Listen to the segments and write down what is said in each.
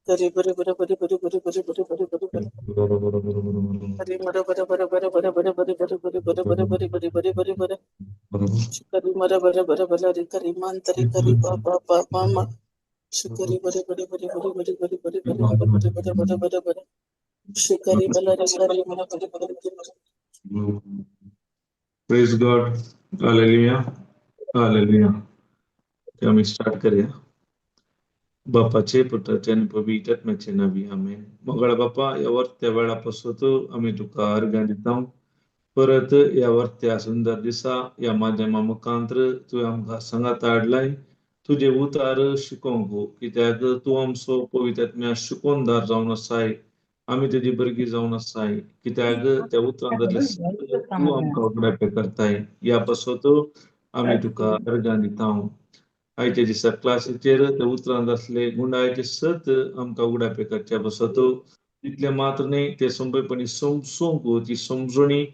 करी बरे बरे बरे बरे बरे बरे बरे बरे बरे बरे करी मरे बरे बरे बरे बरे बरे बरे बरे बरे बरे बरे बरे बरे बरे बरे बरे शुकरी मरे बरे बरे बरे रे करी मांतरी करी पा पा पा पा मा शुकरी बरे बरे बरे बरे बरे बरे बरे बरे बरे बरे बरे बरे बरे बरे शुकरी बले रे करी मरे बरे बरे बरे बरे. Praise God. Hallelujah. Hallelujah. आमी स्टार्ट करूया. बापाचे, पुताचे आनी पवित्र आत्म्याचे नांवी, आमेन. मोगाळ बापा, ह्या वर्त्या वेळा पासत आमी तुका अर्घां दिता. परत ह्या वर्त्या सुंदर दिसा ह्या माध्यमा मुखांत्र तुवें आमकां सांगाता हाडलाय तुजे उतार शिकोवंक, कित्याक तूं आमचो पवित्र आत्म्या शिकोवणदार जावन आसाय. आमी तुजी भुरगीं जावन आसाय, कित्याक त्या उतरांतले तूं आमकां उगडापे करताय. ह्या पासत आमी तुका अर्घां दिता. आयच्या दिसा क्लासीचेर त्या उतरांत आसले गुंडायचे सत आमकां उगडापे करच्या पासत, तितलें मात्र न्हय, ते सोंपेपणी समजूंक ती समजणी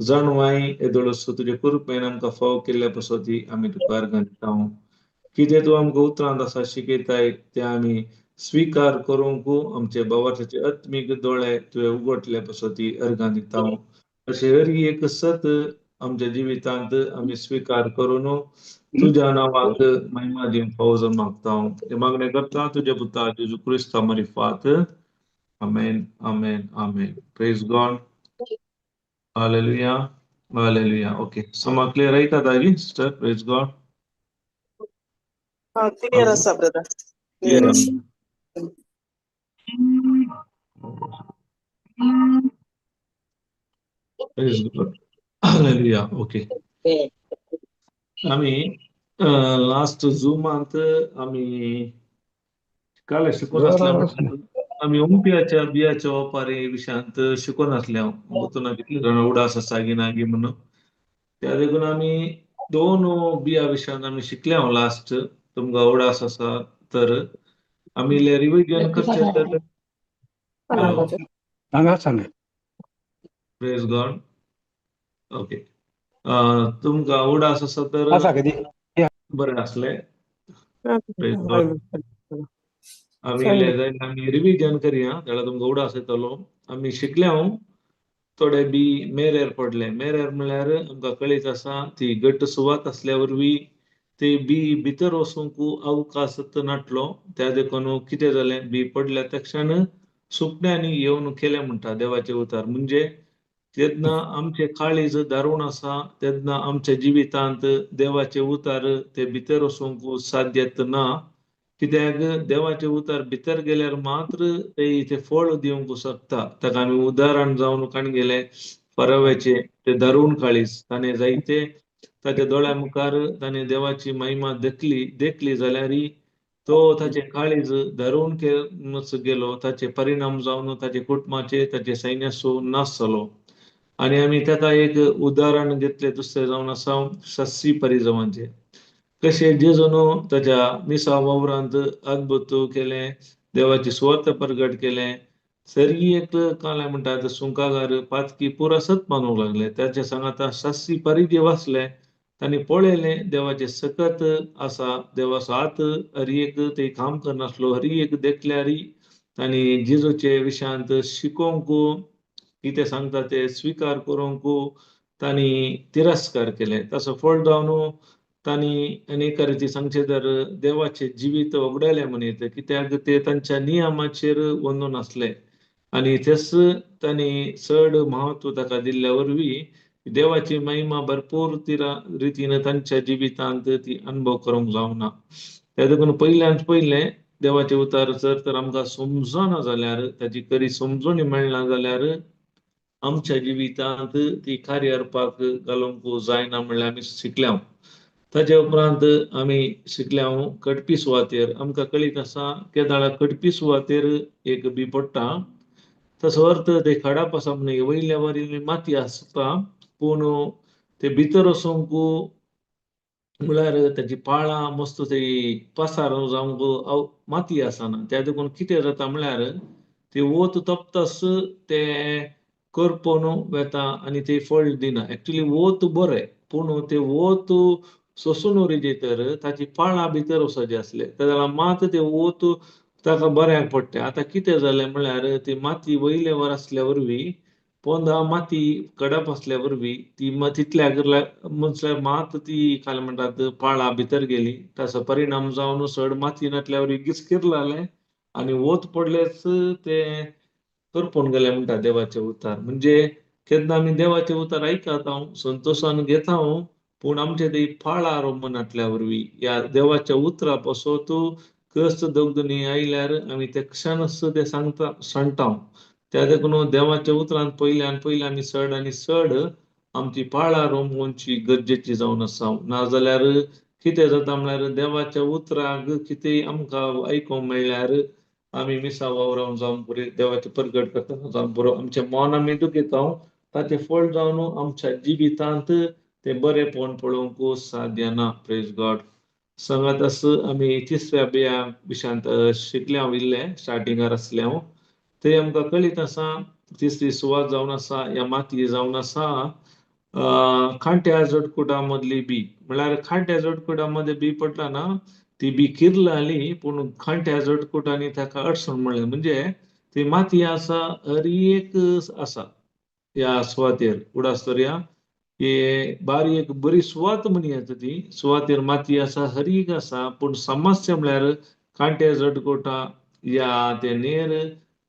जाणवाय येदोळसो तुजे कृपेन आमकां फावो केल्ल्या पासत आमी तुका अर्घां दिता. कितें तूं आमकां उतरांत आसा शिकयताय तें आमी स्विकार करूंक आमचे भावार्थाचे आत्मीक दोळे तुवें उगडले पासत अर्घां दिता. अशें हर एक सत आमच्या जिवितांत आमी स्विकार करून तुज्या नांवाक महिमा दिवंक फावो जावन मागता. हें मागणें करता तुज्या पुता जेजू क्रिस्ता मारिफात. आमेन, आमेन, आमेन. Praise God. Hallelujah, hallelujah. Okay, समा क्लियर आहे का दाजी सिस्टर? Praise God. हा, क्लियर आसा ब्रदर, क्लियर आसा. Praise God. Hallelujah. Okay, आमी लास्ट झुमांत आमी काल शिकून आसल्या, आमी उमप्याच्या बियाच्या ओपारी विशयांत शिकून आसले. हांव कितले जाणां उडास आसा गी ना गी म्हणून, त्या देखून आमी दोन बिया विशयांत आमी शिकले. हांव लास्ट तुमकां उडास आसा तर आमी इल्लें रिविजन करचें तर. हॅलो. सांगा, सांगा. Praise God. Okay, तुमकां उडास आसा तर आसा कधी बरें आसलें. Praise God. आमी इल्लें जाय आमी रिविजन करया, जाल्यार तुमकां उडास येतलो. आमी शिकले हांव थोडे बी मेरेर पडले. मेरेर म्हणल्यार आमकां कळीत आसा, ती घट्ट सुवात आसल्या वरवीं ती बी भितर वचूंक अवकाश नाटलो. त्या देखून कितें जालें, बी पडल्या त्या क्षण सुकण्यांनी येवन केलें म्हणटा देवाचें उतार. म्हणजे तेन्ना आमचें काळीज दारूण आसा तेन्ना आमच्या जिवितांत देवाचें उतार ते भितर वचूंक साध्यत ना, कित्याक देवाचें उतार भितर गेल्यार मात्र ते ते फळ दिवंक शकता. ताका आमी उदाहरण जावन काण गेले फरव्याचें ते दारूण काळीज. ताणें जायते ताच्या दोळ्या मुखार ताणें देवाची महिमा देखली, देखली जाल्यारय तो ताचें काळीज दारूण गेलो. ताचे परिणाम जावन ताचे कुटुंबाचे ताचे सैन्याचो नाश जालो. आनी आमी ताका एक उदाहरण घेतलें दुसरें जावन आसा सस्सी परिजवांचें, कशें जेजून ताच्या मिसा वावरांत अद्भुत केलें, देवाची सुवार्थ प्रगट केलें. सरी एक कालें म्हणटा सुंकागार पातकी पुरा सत मानूंक लागले. ताच्या सांगाता सास्सी परिजे वाचले, तांणी पळयलें देवाचें सकत आसा, देवाचो हात हर एक ते काम करनासलो. हर एक देखल्यार तांणी जेजूचे विशयांत शिकोवंक कितें सांगता ते स्विकार करूंक तांणी तिरस्कार केले. ताचो फळ जावन तांणी अनेक रिती सांगचें तर देवाचें जिवीत वगडायलें म्हणीत, कित्याक ते तांच्या नियमाचेर वंदून आसले आनी तेच तांणी चड म्हत्व ताका दिल्ल्या वरवीं देवाची महिमा भरपूर तिरा रितीन तांच्या जिवितांत ती अनुभव करूंक जावना. त्या देखून पयल्यान पयलें देवाचें उतार जर तर आमकां समजना जाल्यार, ताची खरी समजणी मेळना जाल्यार आमच्या जिवितांत ती कार्य घालूंक जायना म्हणल्यार आमी शिकल्या. ताचे उपरांत आमी शिकल्या कडपी सुवातेर. आमकां कळीत आसा केदाळा कडपी सुवातेर एक बी पडटा, तसो अर्थ ते खडाप आसा म्हण वयल्या वयर माती आसता, पूण ते भितर वचूंक म्हळ्यार ताची पाळां मस्त ते पसार जावंक माती आसना. त्या देखून कितें जाता म्हळ्यार ते वत तपतस ते करपोन वेता आनी ते फळ दिना. एक्चुली वत बरें, पूण ते वत सोसून उरिजे तर ताची पाळां भितर वचचे आसले तेन्ना मात ते वत ताका बऱ्याक पडटा. आतां कितें जालें म्हळ्यार ती माती वयले वर आसल्या वरवीं पोंदा माती कडप आसल्या वरवीं ती तितल्याक म्हणल्यार मात ती काय म्हणटात पाळां भितर गेली. ताचो परिणाम जावन चड माती नासल्या वरवीं गिसकीर जालें आनी वत पडलेच ते करपून गेले म्हणटा देवाचें उतार. म्हणजे केन्ना आमी देवाचें उतार आयकता संतोशान घेता पूण आमचे ते पाळां रोमनांतल्या वरवीं ह्या देवाच्या उतरा पासत कश्ट दगदुनी आयल्यार आमी ते क्षणच ते सांगता सांगता. त्या देखून देवाच्या उतरान पयल्यान पयले आमी चड आनी चड आमची पाळां रोमोवची गरजेची जावन आसा. नाजाल्यार कितें जाता म्हळ्यार देवाच्या उतराक कितेंय आमकां आयकूंक मेळ्ळ्यार आमी मिसा वावरावन जावन पुरो देवाचें परगट करतना जावन पुरो आमचें मन आमी दुखयता ताचें फळ जावन आमच्या जिवितांत तें बरेंपण पळोवंक साध्य ना. Praise God. सांगात आमी तिसऱ्या बिया विशयांत शिकल्या इल्लें स्टार्टिंगार आसलें हांव थंय आमकां कळीत आसा तिसरी सुवात जावन आसा ह्या माती जावन आसा खांट्या जटकुटा मदली बी. म्हळ्यार खांट्या जटकुटा मदें बी पडटा ना ती बी किरलाली पूण खांट्या जटकुटांनी ताका अडचण म्हणलें. म्हणजे ती माती आसा हर एक आसा ह्या सुवातेर उडास दवरया हे बारी एक बरी सुवात म्हणी येता ती सुवातेर माती आसा हर एक आसा पूण समस्या म्हळ्यार कांटे जटकोटा या ते नेर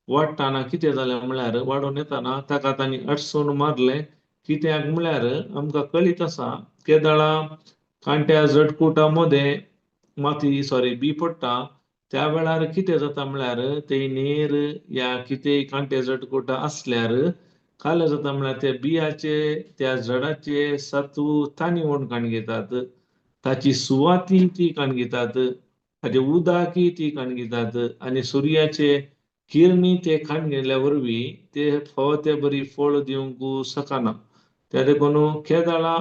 वाडटाना कितें जालें म्हळ्यार वाडोवन येताना ताका तांणी अडचण मारलें. कित्याक म्हळ्यार आमकां कळीत आसा केदळा कांट्या जटकुटा मदें माती सॉरी बी पडटा त्या वेळार कितें जाता म्हळ्यार ते नेर या कितेंय कांटे जटकुटा आसल्यार काले जाता म्हळ्यार त्या बियाचे त्या झाडाचे सत्व तांणी काण घेतात ताची सुवाती ती काण घेतात ताचे उदकय ती काण घेतात आनी सुर्याचे किरणी ते खाण घेतल्या वरवीं ते फावो ते बरी फळ दिवंक शकना. त्या देखून केदळा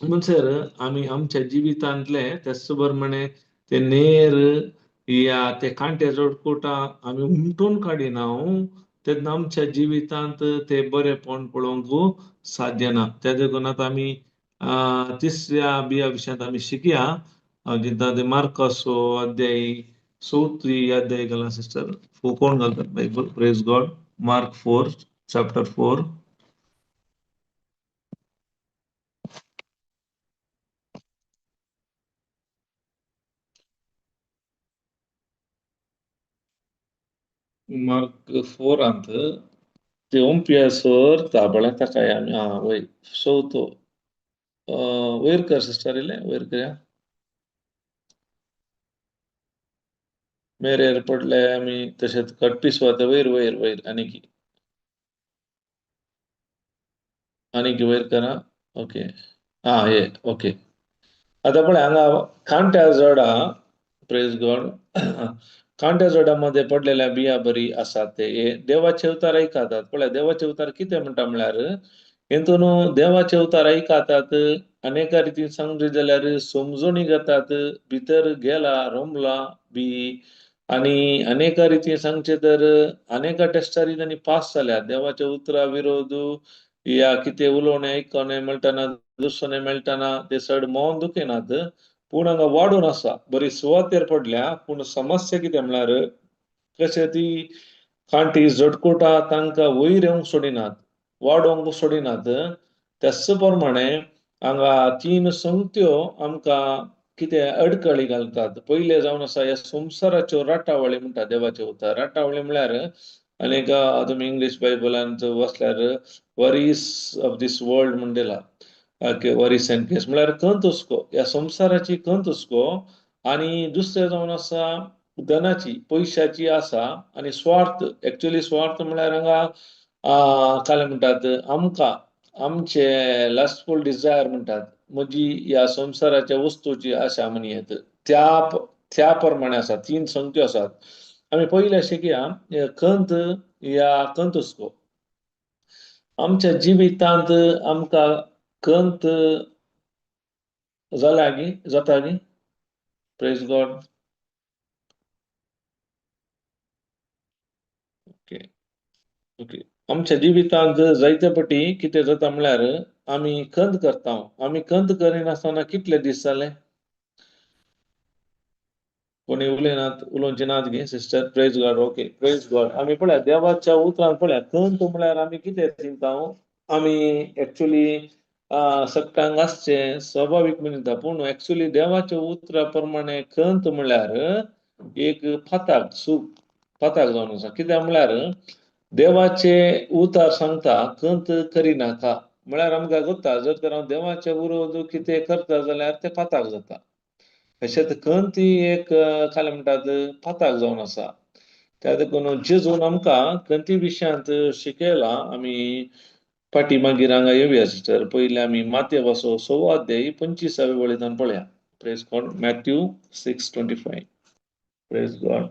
म्हणसर आमी आमच्या जिवितांतले तेच प्रमाणे ते नेर या ते कांटे जोडकुटां आमी उमटून काडिना तेन्ना आमच्या जिवितांत ते बरेंपण पळोवंक साध्य ना. त्या देखून आतां आमी तिसऱ्या बिया विशयांत आमी शिकया. हांव चिंता ते मार्कासो अध्याय चवथी अध्याय घाला सिस्टर कोण घालतात Bible? Praise God. Mark 4 chapter 4. Mark 4 ते ओंपियासर ताबळ्या ताका आमी आं वय चवथो वयर कर सिस्टर इल्लें वयर करया. मेरेर पडले आमी तशेंच कटपी सुवाते वयर वयर वयर आनीक आनीक वयर करा. ओके आं हे ओके. आतां पळय हांगा कांट्या झाडां प्रेज गॉड कांट्या झाडां मध्ये पडलेल्या बिया बरी आसात ते हे देवाचे उतार आयकतात. पळय देवाचे उतार कितें म्हणटा म्हळ्यार हेतून देवाचे उतार आयकतात अनेका रितीन सांगचे जाल्यार समजोणी घेतात भितर गेला रोमला बी आनी अनेका रितीन सांगचे तर अनेका टेस्टारी तांणी पास जाल्या. देवाच्या उतरा विरोध या कितें उलोवणें आयकोने मेळटना दुसरें मेळटना ते चड मन दुखयनात पूण हांगा वाडून आसा बरी सुवातेर पडल्या. पूण समस्या कितें म्हळ्यार कशें ती कांटी जटकुटां तांकां वयर येवंक सोडिनात वाडोवंक सोडिनात. त्याच प्रमाणे हांगा तीन संगत्यो आमकां कितें अडकळी घालतात. पयले जावन आसा ह्या संवसाराच्यो राटावळी म्हणटा देवाचे उतर. राटावळी म्हळ्यार आनीक तुमी इंग्लीश बायबलांत वाचल्यार वरीस ऑफ these world म्हण दिला. ओके वरीस एंड केस म्हळ्यार खंत हुस्को ह्या संवसाराची खंत हुस्को आनी दुसरें जावन आसा धनाची पयशाची आसा आनी स्वार्थ. एक्चुअली स्वार्थ म्हळ्यार हांगा काय म्हणटात आमकां आमचे लस्टफूल डिजायर म्हणटात म्हजी ह्या संवसाराच्या वस्तूची आशा म्हणयेत त्या त्या प्रमाणे आसा. तीन संगत्यो आसात. आमी पयलें शिकया खंत या खंत हुस्को. आमच्या जिवितांत आमकां खंत जाल्या गी जाता गी? Praise God. Okay okay. आमच्या जिवितांत जायते पटी कितें जाता म्हळ्यार आमी खंत करता. आमी खंत करिनासतना कितले दीस जाले? कोणी उलयनात, उलोवचे नात गे sister? Praise God. Okay, praise God. आमी पळया देवाच्या उतरान पळया, खंत म्हळ्यार आमी कितें चिंता? आमी एक्चुली सगळ्यांक आसचें स्वाभावीक म्हणटा, पूण एक्चुली देवाच्या उतरा प्रमाणे खंत म्हळ्यार एक फाताक, सूख फाताक जावन आसा. कित्याक म्हळ्यार देवाचे उतार सांगता खंत करिनाका. म्हळ्यार आमकां गोत्ता जर तर हांव देवाचे विरोध कितें करता जाल्यार तें फाताक जाता. तशेंच खंत ही एक कालें म्हणटात फाताक जावन आसा. त्या देखून जेजून आमकां खंती विशयांत शिकयलां. आमी फाटी मागीर हांगा येवया सिस्टर. पयलीं आमी मातेवाचो 6वो अध्याय 25व्या वळींतान पळया. Praise God. Matthew 6:25. Praise God.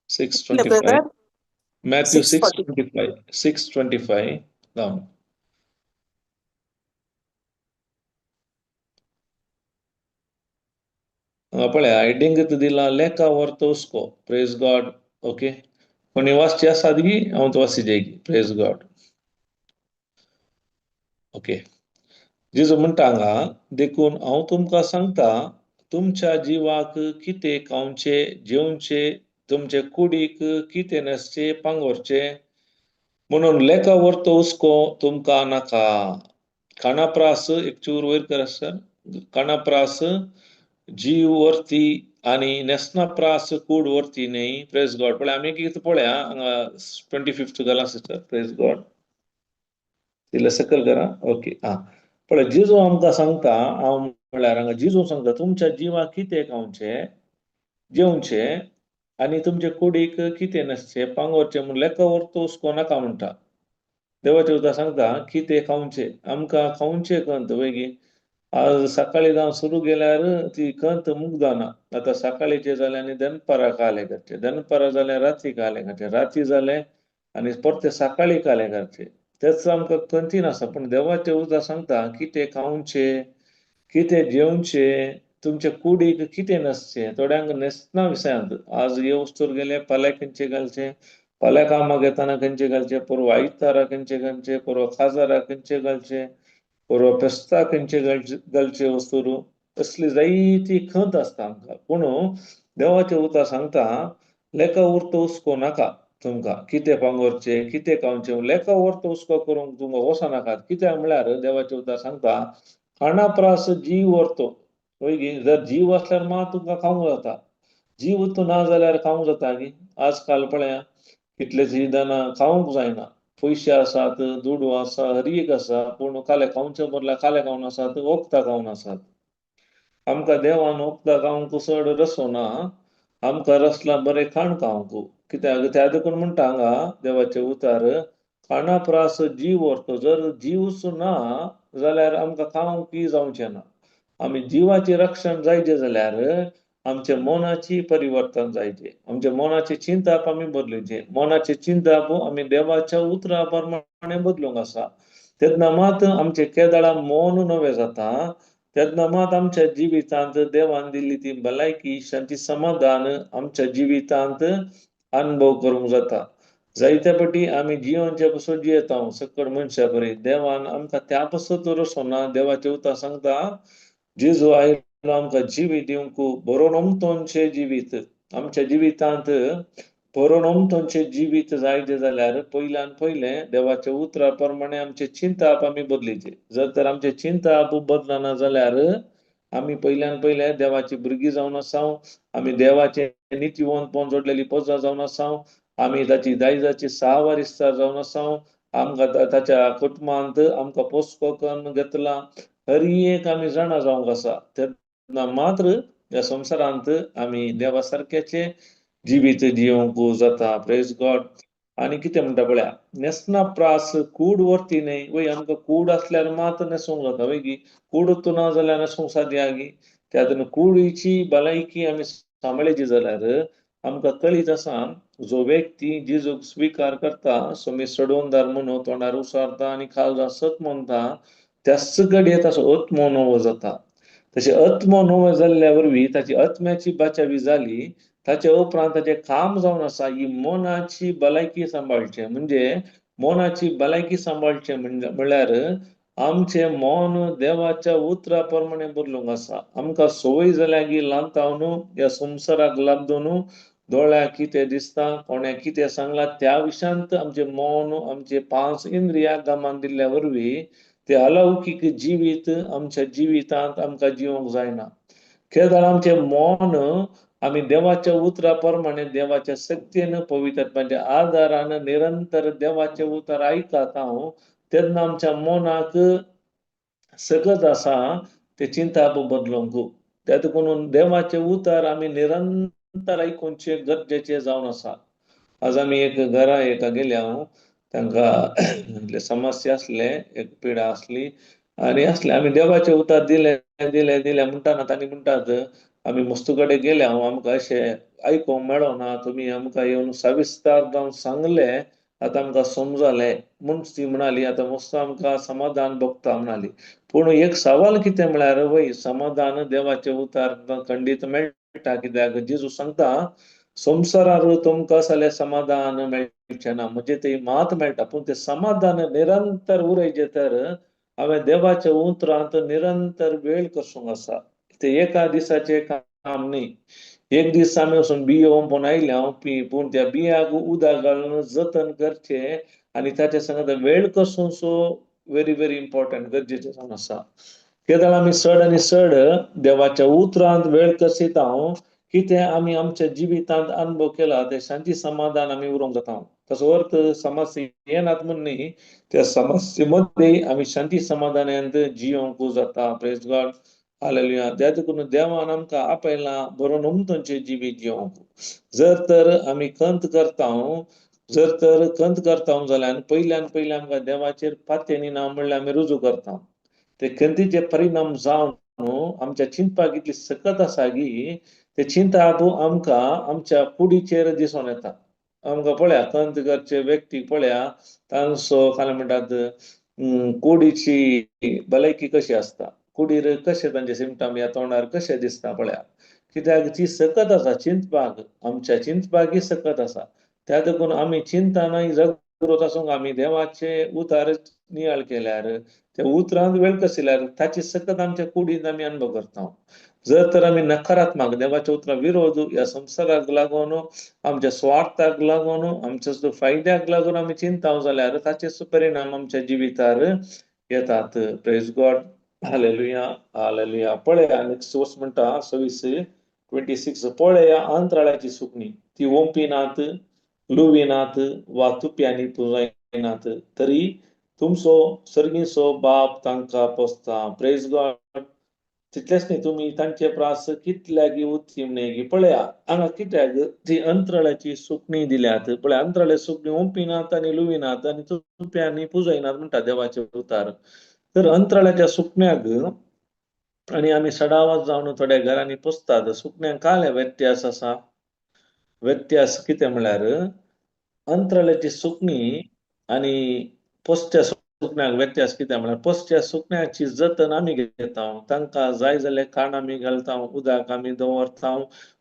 Six कितले twenty five. Brother? Matthew six six forty 25. 6:25 down. हांगा पळया हेडींग दिला लेखा वर्त उसको. Praise God. Okay, कोणी वाचची आसा गी हांव तो वाची जायगी. Praise God. Okay, जेजू म्हणटा हांगा, देखून हांव तुमकां सांगता, तुमच्या जिवाक कितें खावचें जेवचें, तुमचे कुडीक कितें न्हेसचें पांगोरचें म्हणून लेखा वर्त हुस्को तुमकां नाका. खाणाप्रास एक चूर वयर कर सर. खाणाप्रास जीव वरती आनी न्हेसणा प्रास कूड वरती न्ही. Praise God. पळय आमी कितें पळया हांगा 25th घाला सिस्टर. Praise God. तितलें सकयल करा. ओके, आं पळय जेजू आमकां सांगता, हांव म्हळ्यार हांगा जेजू सांगता तुमच्या जिवाक कितें खावचें जेवचें आनी तुमचे कुडीक कितें न्हेसचें पांगोरचें म्हूण लेखा वर्त हुस्को नाका म्हणटा. देवाचें उतर सांगता कितें खावचें, आमकां खावचें खंत वयगी. आज सकाळी जावं सुरू गेल्यार ती खंत मुगदाना. आतां सकाळीचें जालें आनी दनपारां कालें करचें, दनपारां जालें राती कालें करचें, राती जालें आनी परतें सकाळीं कालें करचें. तेच आमकां खंती नासता. पूण देवाचें उतर सांगता कितें खावचें, कितें जेवचें, तुमचे कुडीक कितें न्हेसचें. थोड्यांक न्हेसना विशयांत आज हे वस्तूर गेले फाल्यां खंयचे घालचें, फाल्यां कामाक येतना खंयचे घालचें, परवा आयतारा खंयचे घालचें, परवा खाजारा खंयचे घालचें, परवा फेस्ता खंयचे घालचे वस्तूर, असली जायती खंत आसता आमकां. पूण देवाचें उतर सांगता लेखा उरतो हुस्को नाका तुमकां, कितें पांगोरचें कितें खावचें लेखा वर्त हुस्को करूंक तुमकां वचनाकात. कित्याक म्हळ्यार देवाचें उतर सांगता खाणा प्रास जीव व्हरतो. वयगी जर जीव आसल्यार मात तुमकां खावंक जाता, जीव ना जाल्यार खावंक जाता गी? आज काल पळया कितलेशीं जाणां खावंक जायना, पयशे आसात, दुडू आसा, हर एक आसा, पूण काले खावचे बदला काले खावन आसात, वखदां खावन आसात. आमकां देवान वखदां खावंक चड रसो ना, आमकां रसला बरें खाण खावंक. कित्याक त्या देखून म्हणटा हांगा देवाचें उतार खाणा प्रास जीव व्हरतो. जर जीवच ना जाल्यार आमकां खावंक जावचें ना. आमी जिवाचें रक्षण जायचें जाल्यार आमच्या मनाची परिवर्तन जायचे, आमच्या मनाचे चिंताप आमी बदलुचे, मनाचे चिंताप आमी देवाच्या उतरा प्रमाणे बदलूंक आसा. तेन्ना मात आमचे केदळा मन नवें जाता, तेन्ना मात आमच्या जिवितांत देवान दिल्ली ती भलायकी, शांती, समाधान आमच्या जिवितांत अनुभव करूंक जाता. जायते पटी आमी जिवनचे पसून जियेता सकड मनशा बरी, देवान आमकां त्या पासत रसो ना. देवाचें उतर सांगता जेजू आयलो आमकां जिवीत दिवंक, बरोवन अमतोनचें जिवीत. आमच्या जिवितांत बरोवन अमतोनचें जिवीत जायतें जाल्यार पयल्यान पयलें देवाच्या उतरा प्रमाणे आमचें चिंताप आमी बदलीचें. जर तर आमचें चिंताप बदलना जाल्यार आमी पयल्यान पयलें देवाची भुरगीं जावन आसाव, आमी देवाचें नितीवंतपण जोडलेली पजां जावन आसाव, आमी ताची दायजाची सावारिस्तार जावन आसाव, आमकां ताच्या कुटुंबांत आमकां पोसको करून घेतला, हर एक आमी जाणा जावंक आसा. तेन्ना मात्र ह्या संवसारांत आमी देवा सारक्याचें जिवीत जियोवंक जाता. Praise God. आनी कितें म्हणटा पळया, न्हेसना प्रास कूड व्हरती न्हय. वय आमकां कूड आसल्यार मात न्हेसूंक जाता वय गी, कूड ना जाल्यार न्हेसूंक साध्य गी. त्या कुडीची भलायकी आमी सांबाळची जाल्यार आमकां कळीत आसा, जो व्यक्ती जेजूक स्विकार करता, स्वामी सडोवंदार म्हणून तोंडार उसारता आनी खालजा सत म्हणटा, त्याच घडये ताचो आत्मो नवो जाता. तशें आत्मो नवो जाल्ल्या वरवीं ताची आत्म्याची बाचावी जाली. ताचे उपरांत ताचें काम जावन आसा ही मनाची भलायकी सांबाळचें. म्हणजे मनाची भलायकी सांबाळचें म्हणल्यार आमचें मन देवाच्या उतरा प्रमाणे बदलूंक आसा. आमकां संवय जाल्या की ल्हान न्हू ह्या संवसाराक लागून न्हू दोळ्याक कितें दिसता, कोणें कितें सांगलां त्या विशयांत आमचें मन, आमचे पांच इंद्रिया गमान दिल्ल्या वरवीं ते अलौकीक जिवीत आमच्या जिवितांत आमकां जिवंक जायना. केदळ आमचें मन आमी देवाच्या उतरा प्रमाणे देवाच्या शक्तीन पवित्रत्वाच्या आदारान निरंतर देवाचें उतर आयकता हांव तेन्ना आमच्या मनाक सकत आसा ते चिंताप बदलूंक. त्या देखून देवाचें उतर आमी निरंतर आयकुचें गरजेचें जावन आसा. आज आमी एक घरा एका गेल्या हांव, तांकां समस्या आसले, एक पिडा आसली आनी आसले. आमी देवाचें उतर दिलें दिलें दिलें म्हणटा ना तांणी म्हणटात आमी मस्तू कडेन गेले हांव, आमकां अशें आयकूंक मेळना, तुमी आमकां येवन सविस्तर जावन सांगलें, आतां आमकां समजलें म्हूण ती म्हणाली. आतां मस्त आमकां समाधान भोगता म्हणाली. पूण एक सवाल कितें म्हळ्यार वय समाधान देवाचें उतर खंडीत मेळटा. कित्याक जेजू सांगता संवसारार तुमकां जाल्यार समाधान मेळचें ना, म्हणजे ते मात मेळटा, पूण तें समाधान निरंतर उरयचें तर हांवें देवाच्या उतरांत निरंतर वेळ कसूंक आसा. ते एका दिसाचें काम न्ही. एक दीस आमी वचून बियो ओंपून आयले हांव पूण त्या बियाक उदक घालून जतन करचें आनी ताच्या संगत वेळ कसूं सो व्हेरी व्हेरी इम्पॉर्टंट, गरजेचें जावन आसा. केदळ आमी चड आनी चड देवाच्या उतरांत वेळ कसीत हांव कितें आमी आमच्या जिवितांत अनुभव केला ते शांती समाधान आमी उरोवंक जाता. ताचो अर्थ समस्या येनात म्हूण न्ही, त्या समस्ये मदें आमी शांती समाधानांत जियोंक जाता. Praise God, hallelujah. त्या देखून देवान आमकां आपयलां बरो नमतोंचें जिवीत जियोंक. जर तर आमी खंत करता, जर तर खंत करता जाल्यार पयल्यान पयलीं आमकां देवाचेर पातयेनी ना म्हणल्यार आमी रुजू करता. ते खंतीचे परिणाम जावन आमच्या चिंतपाक इतली सकत आसा की ते चिंताप आमकां आमच्या कुडीचेर दिसून येता. आमकां पळया खंत करचे व्यक्ती पळया तांचो काय म्हणटात कुडीची भलायकी कशी आसता, कुडीर कशे तांचे सिमटम ह्या तोंडार कशे दिसता पळया. कित्याक ती सकत आसा चिंतपाक, आमच्या चिंतपाकय सकत आसा. त्या देखून आमी चिंतनाय जागृत आसूंक आमी देवाचे उतार नियाळ केल्यार, त्या उतरांत वेळ कसिल्यार ताची सकत आमच्या कुडींत आमी अनुभव करता. जर तर आमी नकारात्मक देवाच्या उतरा विरोध ह्या संवसाराक लागून, आमच्या स्वार्थाक लागून, आमच्या फायद्याक लागून आमी चिंता जाल्यार ताचे परिणाम आमच्या जिवितार येतात. प्रेज गॉड, हालेलुया, हालेलुया. पळया नेक्स्ट वर्स म्हणटा 26 26, पळया अंतराळाची सुकणी, ती ओंपिनात, लुविनात वा तुप्यांनी पुंजायनात, तरी तुमचो सर्गीचो बाप तांकां पोसता. Praise God. तितलेंच न्ही, तुमी तांचे प्रास कितल्यागी उत्तीम न्ही की. पळया हांगा कित्याक ती अंतराळाची सुकणी दिल्यात. पळया अंतराळ्या सुकणी ओंपिनात आनी लुविनात आनी तुप्यांनी पुजयनात म्हणटा देवाचे उतार. तर अंतराळाच्या सुकण्याक आनी आमी सडावात जावन थोड्या घरांनी पोसतात सुकण्यांक काय व्यत्यास आसा? व्यत्यास कितें म्हळ्यार अंतराळाची सुकणी आनी पोसच्या सुकण्याक व्यत्यास कितें म्हळ्यार पोसच्या सुकण्याची जतन आमी घेता, तांकां जाय जाल्यार खाण आमी घालता, उदक आमी दवरता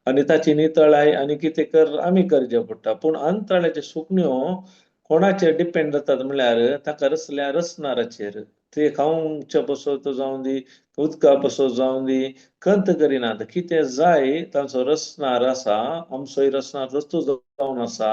आनी ताची नितळाय आनी कितें कर आमी करचें पडटा. पूण अंतराळाच्यो सुकण्यो कोणाचेर डिपेंड जातात म्हळ्यार ताका रसल्या रसणाराचेर. ते खावच्या पसत जावं दी, उदका पसत जावं दी, खंत करिनात. कितें जाय तांचो रसणार आसा, आमचोय रसणार तसो जावन आसा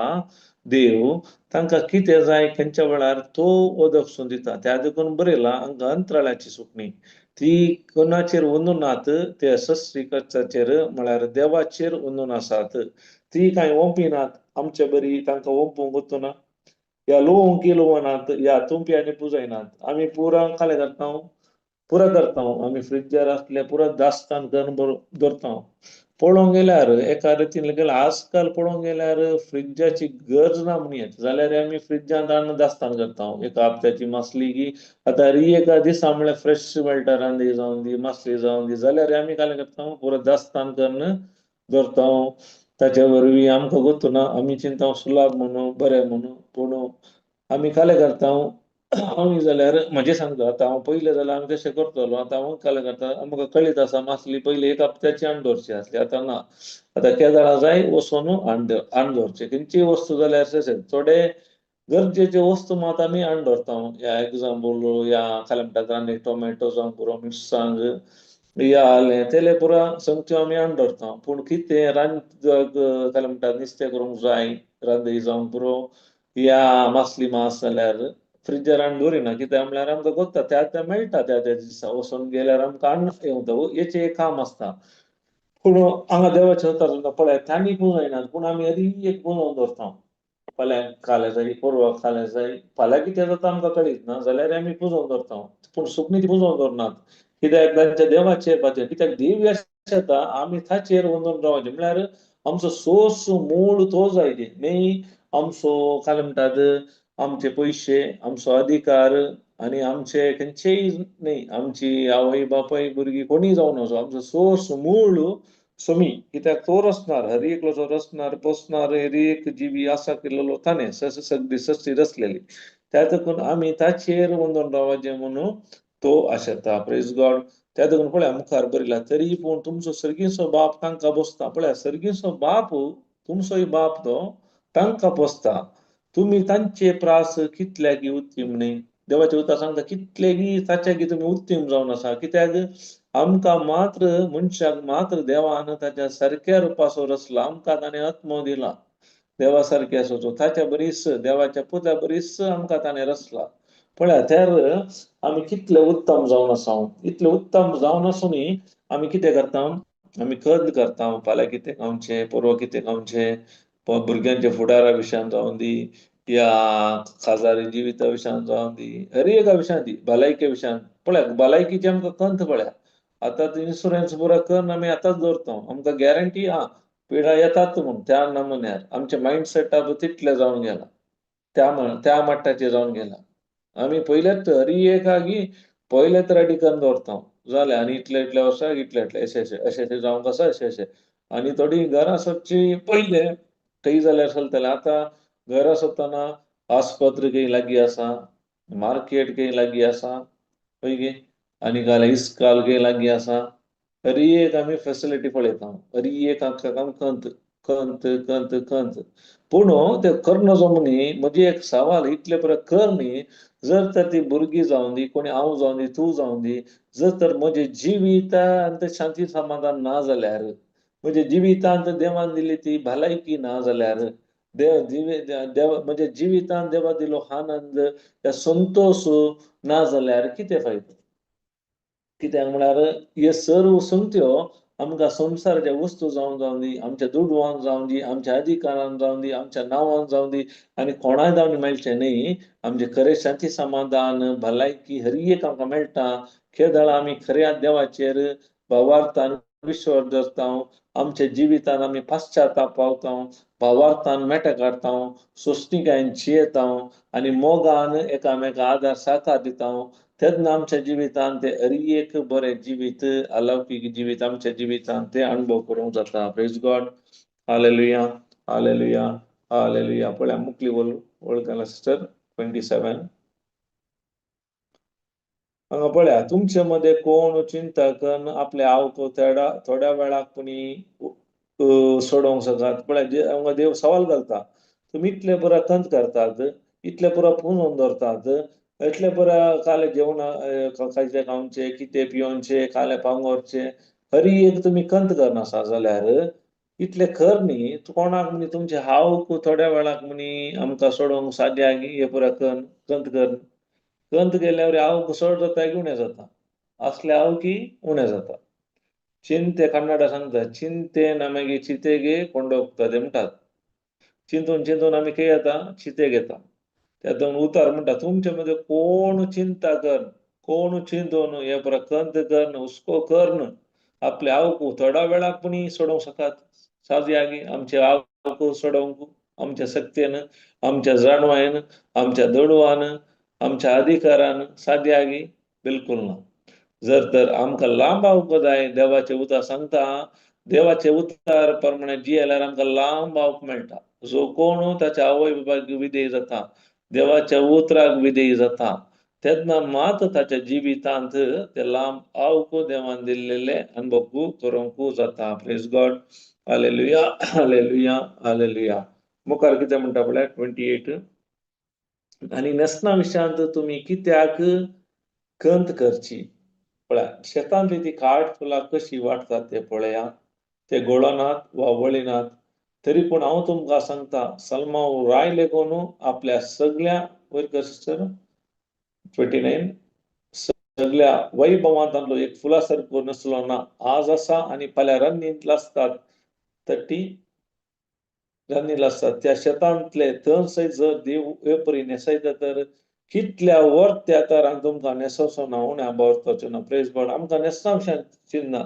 देव. तांकां कितें जाय खंयच्या वेळार तो ओदक दिता. त्या देखून बरयलां हांगा अंतराळाची सुकणी ती कोणाचेर अंदूनात, ते सृश्टीकर्त्याचेर म्हळ्यार देवाचेर अंदून आसात. ती कांय ओंपिनात आमचे बरी, तांकां ओंपूंक वचना या लोवंक लोवनात या तुंप्यांनी पुजयनात. आमी पुरा कालें करता, पुरा करता, आमी फ्रिजार आसले पुरा दास्तान करून दवरता. पळोवंक गेल्यार एका रितीन गेल्यार आजकाल पळोवंक गेल्यार फ्रिजाची गरज ना म्हणूं येता. जाल्यार आमी फ्रिजांत हाडून दास्तान करता. एका हप्त्याची मासली की आतां एका दिसा म्हळ्यार फ्रेश मेळटा, रांदी जावं दी, मासली जावं दी, जाल्यार आमी कालें करता, पुरो दास्तान करून दवरता. ताचे वरवीं आमकां गोत्तुना, आमी चिंता सुलाभ म्हणून बरें म्हणून, पूण आमी कालें करता आमी जाल्यार म्हजें सांगता, आतां हांव पयलें जाल्यार आमी तशें करतलो, आतां हांव कालें करता, आमकां कळीत आसा मासली पयलीं एक हप्त्याची हाडून दवरची आसली, आतां ना, आतां केदळां जाय वचून हाडून दवरचें. खंयचीय वस्तू जाल्यार तशें थोडे गरजेच्यो वस्तू मात आमी हाडून दवरता. ह्या एग्जाम्पल ह्या कालें म्हणटा आनी टोमॅटो जावं पुरो, मिरसांग या आलें तेलें पुरा सगळ्यो आमी हाडून दवरता. पूण कितें रांद कालें म्हणटा नुस्तें करूंक जाय, रांदय जावंक पुरो या मासली मास जाल्यार फ्रिजर हाडून दवरिना, कित्याक म्हणल्यार आमकां गोत्ता त्या त्या मेळटा, त्या त्या दिसा वचून गेल्यार आमकां हाडून येवता, हेचें एक काम आसता. पूण हांगा देवाचें उतर पळय तांणी पुंजायनात, पूण आमी हरी एक पुंजोवन दवरता. फाल्यां खालें जाय, परवां खालें जाय, फाल्यां कितें जाता आमकां कळीत ना जाल्यार आमी पुंजोवन दवरता. पूण सुकणीं ती पुंजोवन दवरनात, कित्याक तांच्या देवाचेर पातयेन, कित्याक देव आसता आमी ताचेर वचून रावचें म्हणल्यार आमचो सोर्स मूळ तो जाय न्ही, आमचो काय म्हणटात आमचे पयशे, आमचो अधिकार आनी आमचे खंयचेय न्ही, आमची आवय बापाय भुरगीं कोणीय जावन वचो, आमचो सोर्स मूळ सोमी, कित्याक तो रचणार, हर एकलो जो रचणार पोसणार हर एक जिवी आसा केलेलो ताणें सगळी सृश्टी रचलेली, त्या देखून आमी ताचेर वंदून रावचें म्हणून तो आशेता. Praise God. त्या देखून पळया मुखार बरयला, तरी पूण तुमचो सर्गीचो बाप तांकां पोसता. पळया सर्गीचो बाप तुमचोय बाप तो तांकां पोसता, तुमी तांचे प्रास कितल्यागी उत्तीम न्ही. देवाचें उतर सांगता कितलेगी ताच्यागी तुमी उत्तीम जावन आसा, कित्याक आमकां मात्र मनशाक मात्र देवान ताच्या सारक्या रुपाचो रचला, आमकां ताणें आत्मो दिला देवा सारके आसचो, ताच्या बरीच देवाच्या पुता बरीच आमकां ताणें रचला. पळया तर आमी कितले उत्तम जावन आसा, इतले उत्तम जावन आसूनय आमी कितें करता, आमी कद करता, फाल्यां कितें खावचें, परवां कितें खावचें, भुरग्यांच्या फुडारा विशयान जावन दी या खाजारी जिविता विशयान जावन दी, हर एका विशयान दी, भलायके विशयान. पळया भलायकीची आमकां कंत पळया, आतां इन्शुरन्स पुरो करून आमी आतांच दवरता, आमकां गॅरंटी आहा पिडा येतात म्हूण त्या नमुन्यार आमचें मायंड सेटअप तितलें जावन गेलां, त्या मट्टाचेर जावन गेलां. आमी पयलेच हरी एकागी पयलेच रेडी करून दवरता, जालें आनी इतले इतले वर्साक इतले इतले अशें अशें अशें अशें जावंक आसा अशें अशें. आनी थोडीं घरां सदचीं पयलें थंय जाल्यार चलतालें, आतां घरां सोदतना आस्पत्र खंय लागीं आसा, मार्केट खंय लागीं आसा, हय गे, आनी काल इस्काल खंय लागीं आसा, हरी एक आमी फेसिलिटी पळयता, हरी एक आमकां कंत कंत कंत कंत. पूण ते कर्ण जो न्ही, म्हजी एक सवाल इतले बरें कर न्ही, जर तर ती भुरगीं जावन दी, कोणी हांव जावन दी, तूं जावन दी, जर तर म्हजे जिवितांत शांती समाधान ना जाल्यार, म्हज्या जिवितांत देवान दिली ती भलायकी ना जाल्यार, देव देव म्हज्या जिवितांत देवा दिलो आनंद या संतोश ना जाल्यार कितें फायदो? कित्याक म्हळ्यार हे सर्व संगत्यो आमकां संवसाराच्या वस्तू जावन जावन दी, आमच्या दुडवान जावन दी, आमच्या अधिकारान जावन दी, आमच्या नांवान जावन दी, आनी कोणाय जावन मेळचें न्ही. आमचें खरें शांती समाधान भलायकी हर एक आमकां मेळटा खेदळा आमी खऱ्या देवाचेर भावार्थान विश्वास दवरता, आमच्या जिवितान आमी पाश्चाताप पावता, भावार्थान मेटा काडटा, सोंसणिकायेन जियेता आनी मोगान एकामेका आदार साकार दिता, तेन्ना आमच्या जिवितान ते हर एक बरें जिवीत अलौकीक जिवीत आमच्या जिवितान ते अणभव करूंक जाता. Praise God. Hallelujah, hallelujah, hallelujah. पळया मुखली वळखला सिस्टर 27. हांगा पळया, तुमचे मदें कोण चिंता करून आपले आवक थोड्या वेळाक पुणी सोडोवंक शकत. पळया हांगा देव सवाल घालता, तुमी इतले पुरा कंत करतात, इतले पुरा पुंजोवन दवरतात, इतले पुरा काले जेवणा खायचे खावचें, कितें पिवचें, काले पांगोरचें, हरी एक तुमी कंत करनासा जाल्यार इतले कर न्ही, कोणाक म्हणी तुमचे हावक थोड्या वेळाक म्हणी आमकां सोडोवंक साद्या हे पुरा कंत कर कंत गेल्यावर आवक चड जाता की उणें जाता, असले आवकी उणें जाता. चिंते कन्नडा सांगता, चिंते नಮಗೆ चितेगे ಕೊಂಡೋಗ್ತದೆ म्हणटात. चिंतून चिंतून आमी खंय येता, चितेक येता. त्या उतार म्हणटा, तुमचे मदें कोण चिंता कर, कोण चिंतून हे पुरा कंत करून हुस्को करून आपले आवक थोड्या वेळाक पुणी सोडोवंक शकतात. सादयागी आमचे आवक सोडोवंक आमच्या शक्तेन, आमच्या जाणवायेन, आमच्या दुडवान, आमच्या अधिकारान सादयागी बिलकुल ना. जर तर आमकां लांब आवक जाय, देवाचें उतर सांगता, देवाचे उतर प्रमाणे जियेल्यार आमकां लांब आवक मेळटा. जो कोण ताच्या आवय बापायक विधेय जाता, देवाच्या उतराक विधेयी जाता तेन्ना मात ताच्या जिवितांत ते लांब आवको देवान दिल्लेले अनुभव करूंक जाता. Praise God. Hallelujah, hallelujah, hallelujah. मुखार कितें म्हणटा पळय 28. आनी न्हेसणा विशयांत तुमी कित्याक खंत करची? पळया, शेतांतली ती काट फुलां कशी वाडटात ते पळया. ते गोळनात वा वळिनात, तरी पूण हांव तुमकां सांगता, सलमाव राय लेगून आपल्या सगळ्या, वयर कर सिस्टर 29, सगळ्या वैभवांतलो एक फुला सारको नसलो ना. आज आसा आनी फाल्यां रन्नींत आसतात, 30, रन्नींत आसतात. त्या शेतांतले तण सयत जर देव हे परी न्हेसयता तर कितल्या वर त्या तरान तुमकां न्हेसोवचो ना उण्या भावार्थाचो ना. Praise God. आमकां न्हेसना विशयान चिंतना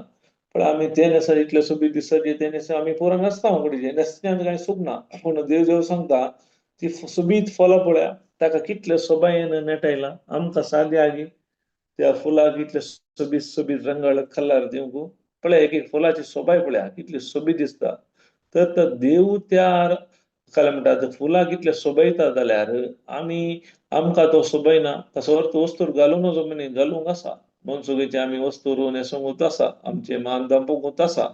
पण आमी ते न्हेसर इतले सोबीत दिसत ते न्हेस आमी पुरो न्हेसता कुडीचे न्हेसण्यांत कांय सूख ना. पूण देव देव सांगता ती सोबीत फळां पळया, ताका कितले सोबायेन नेटायला. आमकां सादी आगी त्या फुलाक इतले सोबीत सोबीत रंगाळ कलर दिवंक. पळय, एक एक फुलाची सोबाय पळया कितली सोबीत दिसता. तर देव त्या काय म्हणटा, फुलाक इतले सोबयता जाल्यार आमी आमकां तो सोबयना. ताचो अर्थ वस्तूर घालूंक नजो न्ही, घालूंक आसा. मनसुगेचे आमी वस्तू न्हेसूंक आसा, आमचे मान दांपूंक आसा.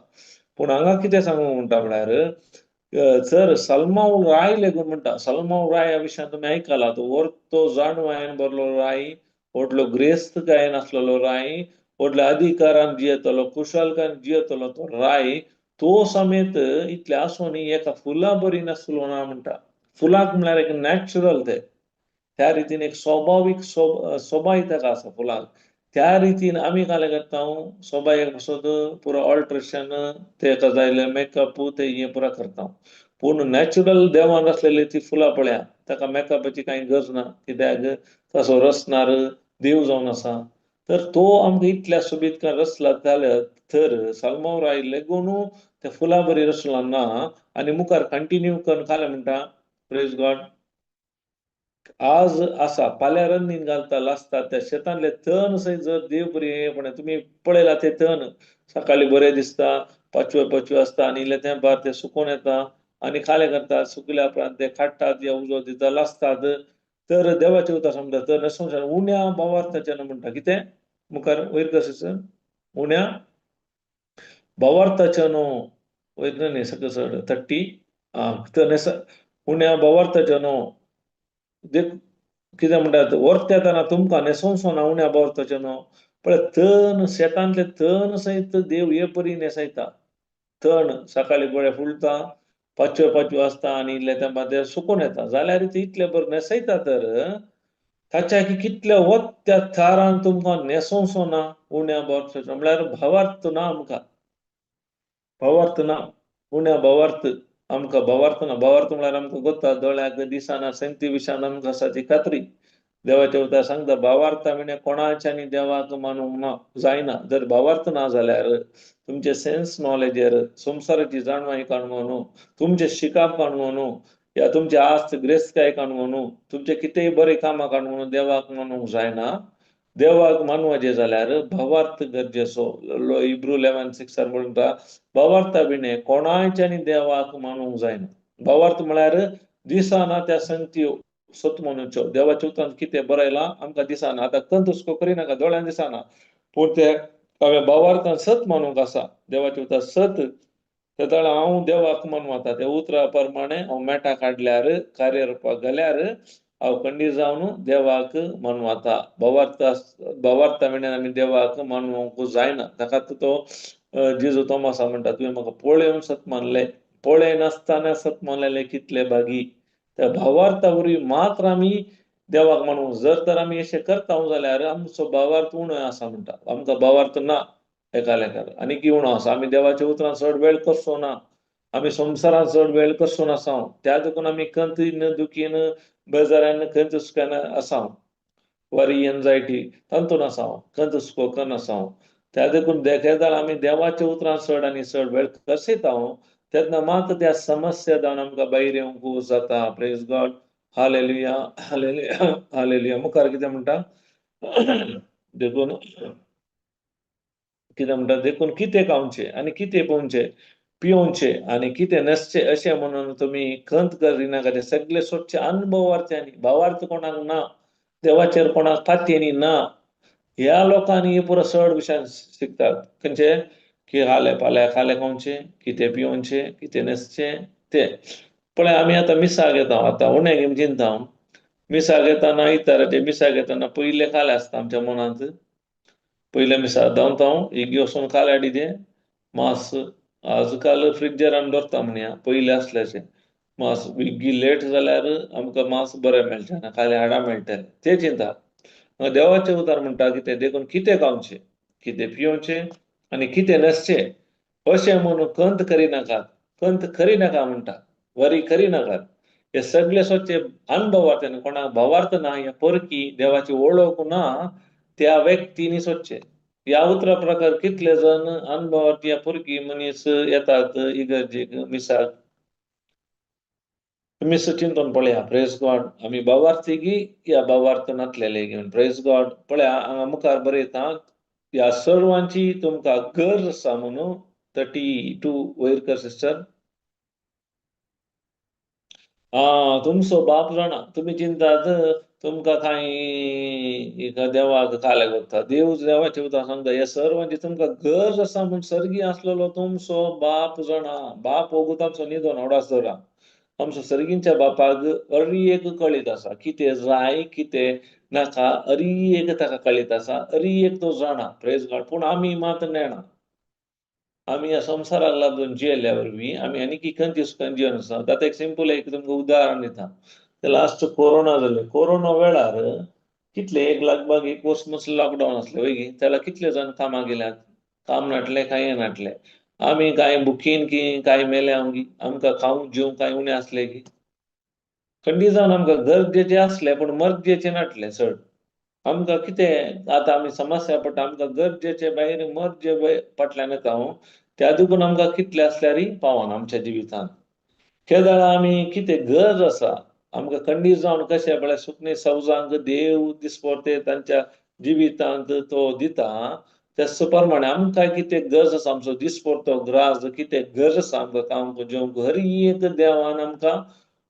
पूण हांगा कितें सांगूंक म्हणटा म्हळ्यार जर सलमाव राय लेगून म्हणटा, सलमाव राय ह्या विशयान तुमी आयकला. तो वर्तो जाणवायन भरलो राय, व्हडलो ग्रेस्त गायन आसलेलो राय, व्हडल्या अधिकारान जियेतलो, कुशलकायन जियेतलो तो राय, तो समेत इतले आसून एका फुला बरी नासलो ना म्हणटा. फुलाक म्हळ्यार एक नॅचरल ते त्या रितीन एक स्वभावीक सोबाय ताका आसा फुलाक. त्या रितीन आमी काय करता, सोबायेक पासत पुरो ऑल्ट्रेशन तेका जाय मेकअप ते हें पुरो करता. पूण नॅचरल देवान आसलेली ती फुलां पळया, ताका मेकअपाची कांय गरज ना, कित्याक तसो रचणार देव जावन आसा. तर तो आमकां इतल्या सोबीत रचला जाल्यार तर साल्माव राय लेगून त्या फुलां बरी रचला ना. आनी मुखार कंटिन्यू करून काय म्हणटा, प्रेज गॉड. आज आसा फाल्यां रन्नीन घालता लासता त्या शेतांतले तण सयत जर देव बरी पण तुमी पळयला ते तण सकाळी बरें दिसता, पाचवे पाचवे आसता आनी इल्ले तेंपार ते सुकून येता आनी खालें करतात. सुकल्या उपरांत ते काडटात या उजो दिता लासतात. तर देवाचें उतर समजा तर न्हेसोवंक उण्या भावार्थाच्यान म्हणटा कितें मुखार वयर कशें उण्या भावार्थाच्या न्हू वयर न्ही सकयल चड 30. तर न्हेस उण्या भावार्थाच्या न्हू देख कितें म्हणटात वर्त्यातना तुमकां न्हेसोवचो ना उण्या भावार्थाचें न्हू. पळय तण शेतांतले तण सयत देव हे परी न्हेसयता. तण सकाळी बरें फुलता, पाचव्यो पाचव्यो आसता आनी इल्ले तेंपार ते सुकून येता. जाल्यार ते इतले बरें न्हेसयता तर ताच्या की कितल्या वत त्या थारान तुमकां न्हेसोवचो ना उण्या भावार्थाचो. म्हळ्यार भावार्थ ना आमकां, भावार्थ ना, उण्या भावार्थ आमकां भावार्थ ना. भावार्थ म्हळ्यार आमकां गोता दोळ्याक दिसना संगती विशयान आमकां आसा ती खात्री. देवाच्या उतर सांगता भावार्था विणे कोणाच्यानी देवाक मानूंक ना जायना. जर भावार्थ ना जाल्यार तुमचे सेन्स नॉलेजर संवसाराची जाणवाय काडून न्हू, तुमचे शिकाप काडून न्हू, या तुमचे आस्त ग्रेस्तकाय काडून न्हू, तुमचे कितेंय बरें कामां काडून न्हू देवाक मानूंक जायना. देवाक मानवाचें जाल्यार भावार्थ गरजेचो. हिब्रू 11:6 म्हणटा भावार्था विणे कोणाच्यानी देवाक मानूंक जायना. भावार्थ म्हळ्यार दिसना त्या संगती सत म्हणूच्यो. देवाच्या उतरान कितें बरयलां आमकां दिसना, आतां कंत हुस्को करिनाका, दोळ्यान दिसना, पूण ते हांवें भावार्थान सत मानूंक आसा. देवाचें उतर सत तेदळा हांव देवाक मानू. त्या उतरा प्रमाणे हांव मेटां काडल्यार कार्यरुपाक घाल्यार हांव खंडीत जावन देवाक मानू. आतां भावार्थ भावार्था विणे आमी देवाक मानूंक जायना. ताका तो जेजू तोमासा म्हणटा तुवें म्हाका पळोवन सत मानलें, पळय नासतना सत मानलेलें कितले भागी. त्या भावार्था वरवीं मात्र आमी देवाक मानूंक. जर तर आमी अशें करता जाल्यार आमचो भावार्थ उणो आसा म्हणटा. आमकां भावार्थ ना एका लेखार आनी की उणो आसा. आमी देवाच्या उतरान चड वेळ करचो ना, आमी संवसारान चड वेळ करचो नासा. त्या देखून आमी खंतीन दुखीन बेजारान खंत हुस्क्यान आसा, वरी एन्जायटी तातूंत आसा, खंत हुस्को कन्न आसा. त्या देखून देखयता आमी देवाच्या उतरान चड आनी चड वेळ कसयता तेन्ना मात त्या समस्या जावन आमकां भायर येवंक जाता. Praise God. Hallelujah, hallelujah, hallelujah. मुखार कितें म्हणटा देखून कितें म्हणटा, देखून कितें खावचें आनी कितें पोवचें, पिवचे आनी कितें न्हेसचें अशें म्हणून तुमी खंत करिनाका. ते सगळे सोदचे अनुभवार्थ्यांनी, भावार्थ कोणाक ना, देवाचेर कोणाक पातयेनी ना, ह्या लोकांनी हे पुरो चड विशयान शिकतात. खंयचे की खाले पाल्या खाले खावचें, कितें पिवचें, कितें न्हेसचें तें. पळय आमी आतां मिसाक येता, आतां उणें घेवन चिंता, मिसाक येताना आयताराचें मिसाक येताना पयलें खालें आसता आमच्या मनांत. पयलें मिसाक धांवता हांव, इगी वचून खालें हाडी तें मास आजकाल फ्रिजरान दवरता म्हणया, पयलें आसल्याचें मास बेगी लेट जाल्यार आमकां मास बरें मेळचें ना, खालें हाडां मेळटलें तें चिंता. देवाचें उतार म्हणटा कितें, देखून कितें खावचें, कितें पिवचें आनी कितें न्हेसचें अशें म्हणून खंत करिनाकात, खंत करिनाका म्हणटा, वरी करिनाकात. हे सगळे स्वच्छ अनुभवार्थ, कोणाक भावार्थ ना, ह्या परकी देवाची वळख ना त्या व्यक्तींनी सोदचें. ह्या उतरा प्रकार कितले जण अनुभवार्थ ह्या परकी मनीस येतात इगर्जेक मिसाक. मिस चिंतून पळया, प्रेज गॉड, आमी भावार्थी की ह्या भावार्थ नातलेले घेवन, प्रेज गॉड. पळया हांगा मुखार बरयता, ह्या सर्वांची तुमकां गरज आसा म्हणून. 32 वयर कर सिस्टर. आं, तुमचो बाप जाणा, तुमी चिंतात तुमकां कांय देवाक खाल्याक वता. देव देवाचें उतर सांगता, हे सर्वांची तुमकां गरज आसा म्हूण सर्गी आसलेलो तुमचो बाप जाणा. बाप वोगूत आमचो न्हिदोन ओडास दवरा. आमचो सर्गींच्या बापाक अरी एक कळीत आसा, कितें जाय कितें नाका, अरी एक ताका कळीत आसा, अरी एक तो जाणा. प्रेज गॉड. पूण आमी मात नेणा, आमी ह्या संवसाराक लागून जियेल्ल्या वरवीं आमी आनी खंय सुखान जिवन आसा. आतां एक सिंपल एक तुमकां उदाहरण दिता. ते लास्ट कोरोना जाले, कोरोना वेळार कितले एक लगभग एक वर्स मसले लॉकडावन आसले वय, त्याला कितले जाण कामाक गेल्यात, काम नाटले कांय नाटले. आमी कांय बुकीन की कांय मेल्या की आमकां खावंक जेवंक कांय उणें आसलें की खंडी जावन आमकां गरजेचें आसलें पूण मर्जेचें नाटलें चड. आमकां कितें आतां आमी समस्या पडटा, आमकां गरजेचे भायर मर्जे फाटल्यान येता हांव, त्या देखून आमकां कितले आसल्यारय पावना आमच्या जिवितांत. केदळा आमी कितें गरज आसा आमकां खंडी जावन कशें पळय सुकणीं सवजांक देव दिसपडटे तांच्या जिवितांत तो दिता, त्याच प्रमाणे आमकां कितें गरज आसा, आमचो दिसपडतो ग्रास कितें गरज आसा आमकां खावंक जेवंक, हर एक देवान आमकां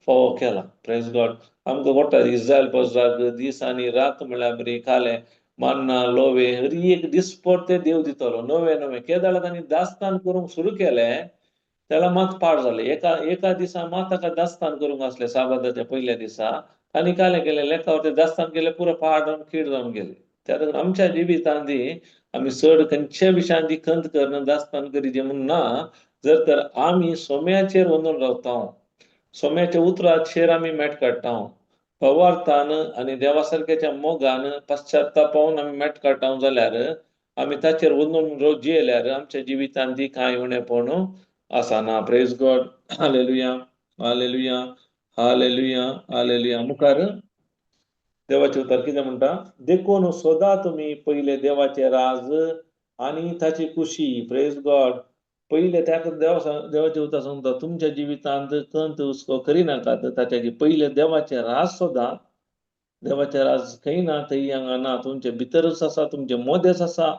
फावो केला. प्रेज गॉड. आमकां कोटा इस्रायल पसाक दीस आनी रात म्हळ्यार बरी खालें मान्ना लोवे हर एक दिसपडते देव दितलो. नवें नवें केदळा तांणी दास्तान करूंक सुरू केलें, त्याला मात पाड जालें. एका एका दिसा मात ताका दास्तान करूंक आसलें, साबादाच्या पयल्या दिसा तांणी कालें केलें, लेखावर ते दास्तान केलें, पुरो पाड जावन कीड जावन गेले. त्या देखून आमच्या जिवितांत आमी चड खंयच्या विशयांत खंत करना, दास्तान करीजे म्हूण ना. जर तर आमी सोम्याचेर वचून रावता, सोम्याच्या उतराचेर आमी मेट काडटा, पवार्थान आनी देवा सारक्याच्या मोगान पश्चातापावन आमी मेट काडटा जाल्यार, आमी ताचेर वचून रोज जियेल्यार आमच्या जिवितांत ती कांय उणेपण आसना. Praise God. Hallelujah, hallelujah, hallelujah, hallelujah. मुखार देवाचें उतर कितें म्हणटा, देखून सदां तुमी पयले देवाचें राज आनी ताची खुशी. प्रेज गॉड. पयले त्या देवा देवाचें उतर सांगता, तुमच्या जिवितांत खंत हुस्को करिनाकात, ताच्या पयले देवाचें राज सोदा. देवाचें राज खंय ना, थंय हांगा ना, तुमचे भितरच आसा, तुमचे मोदेच आसा.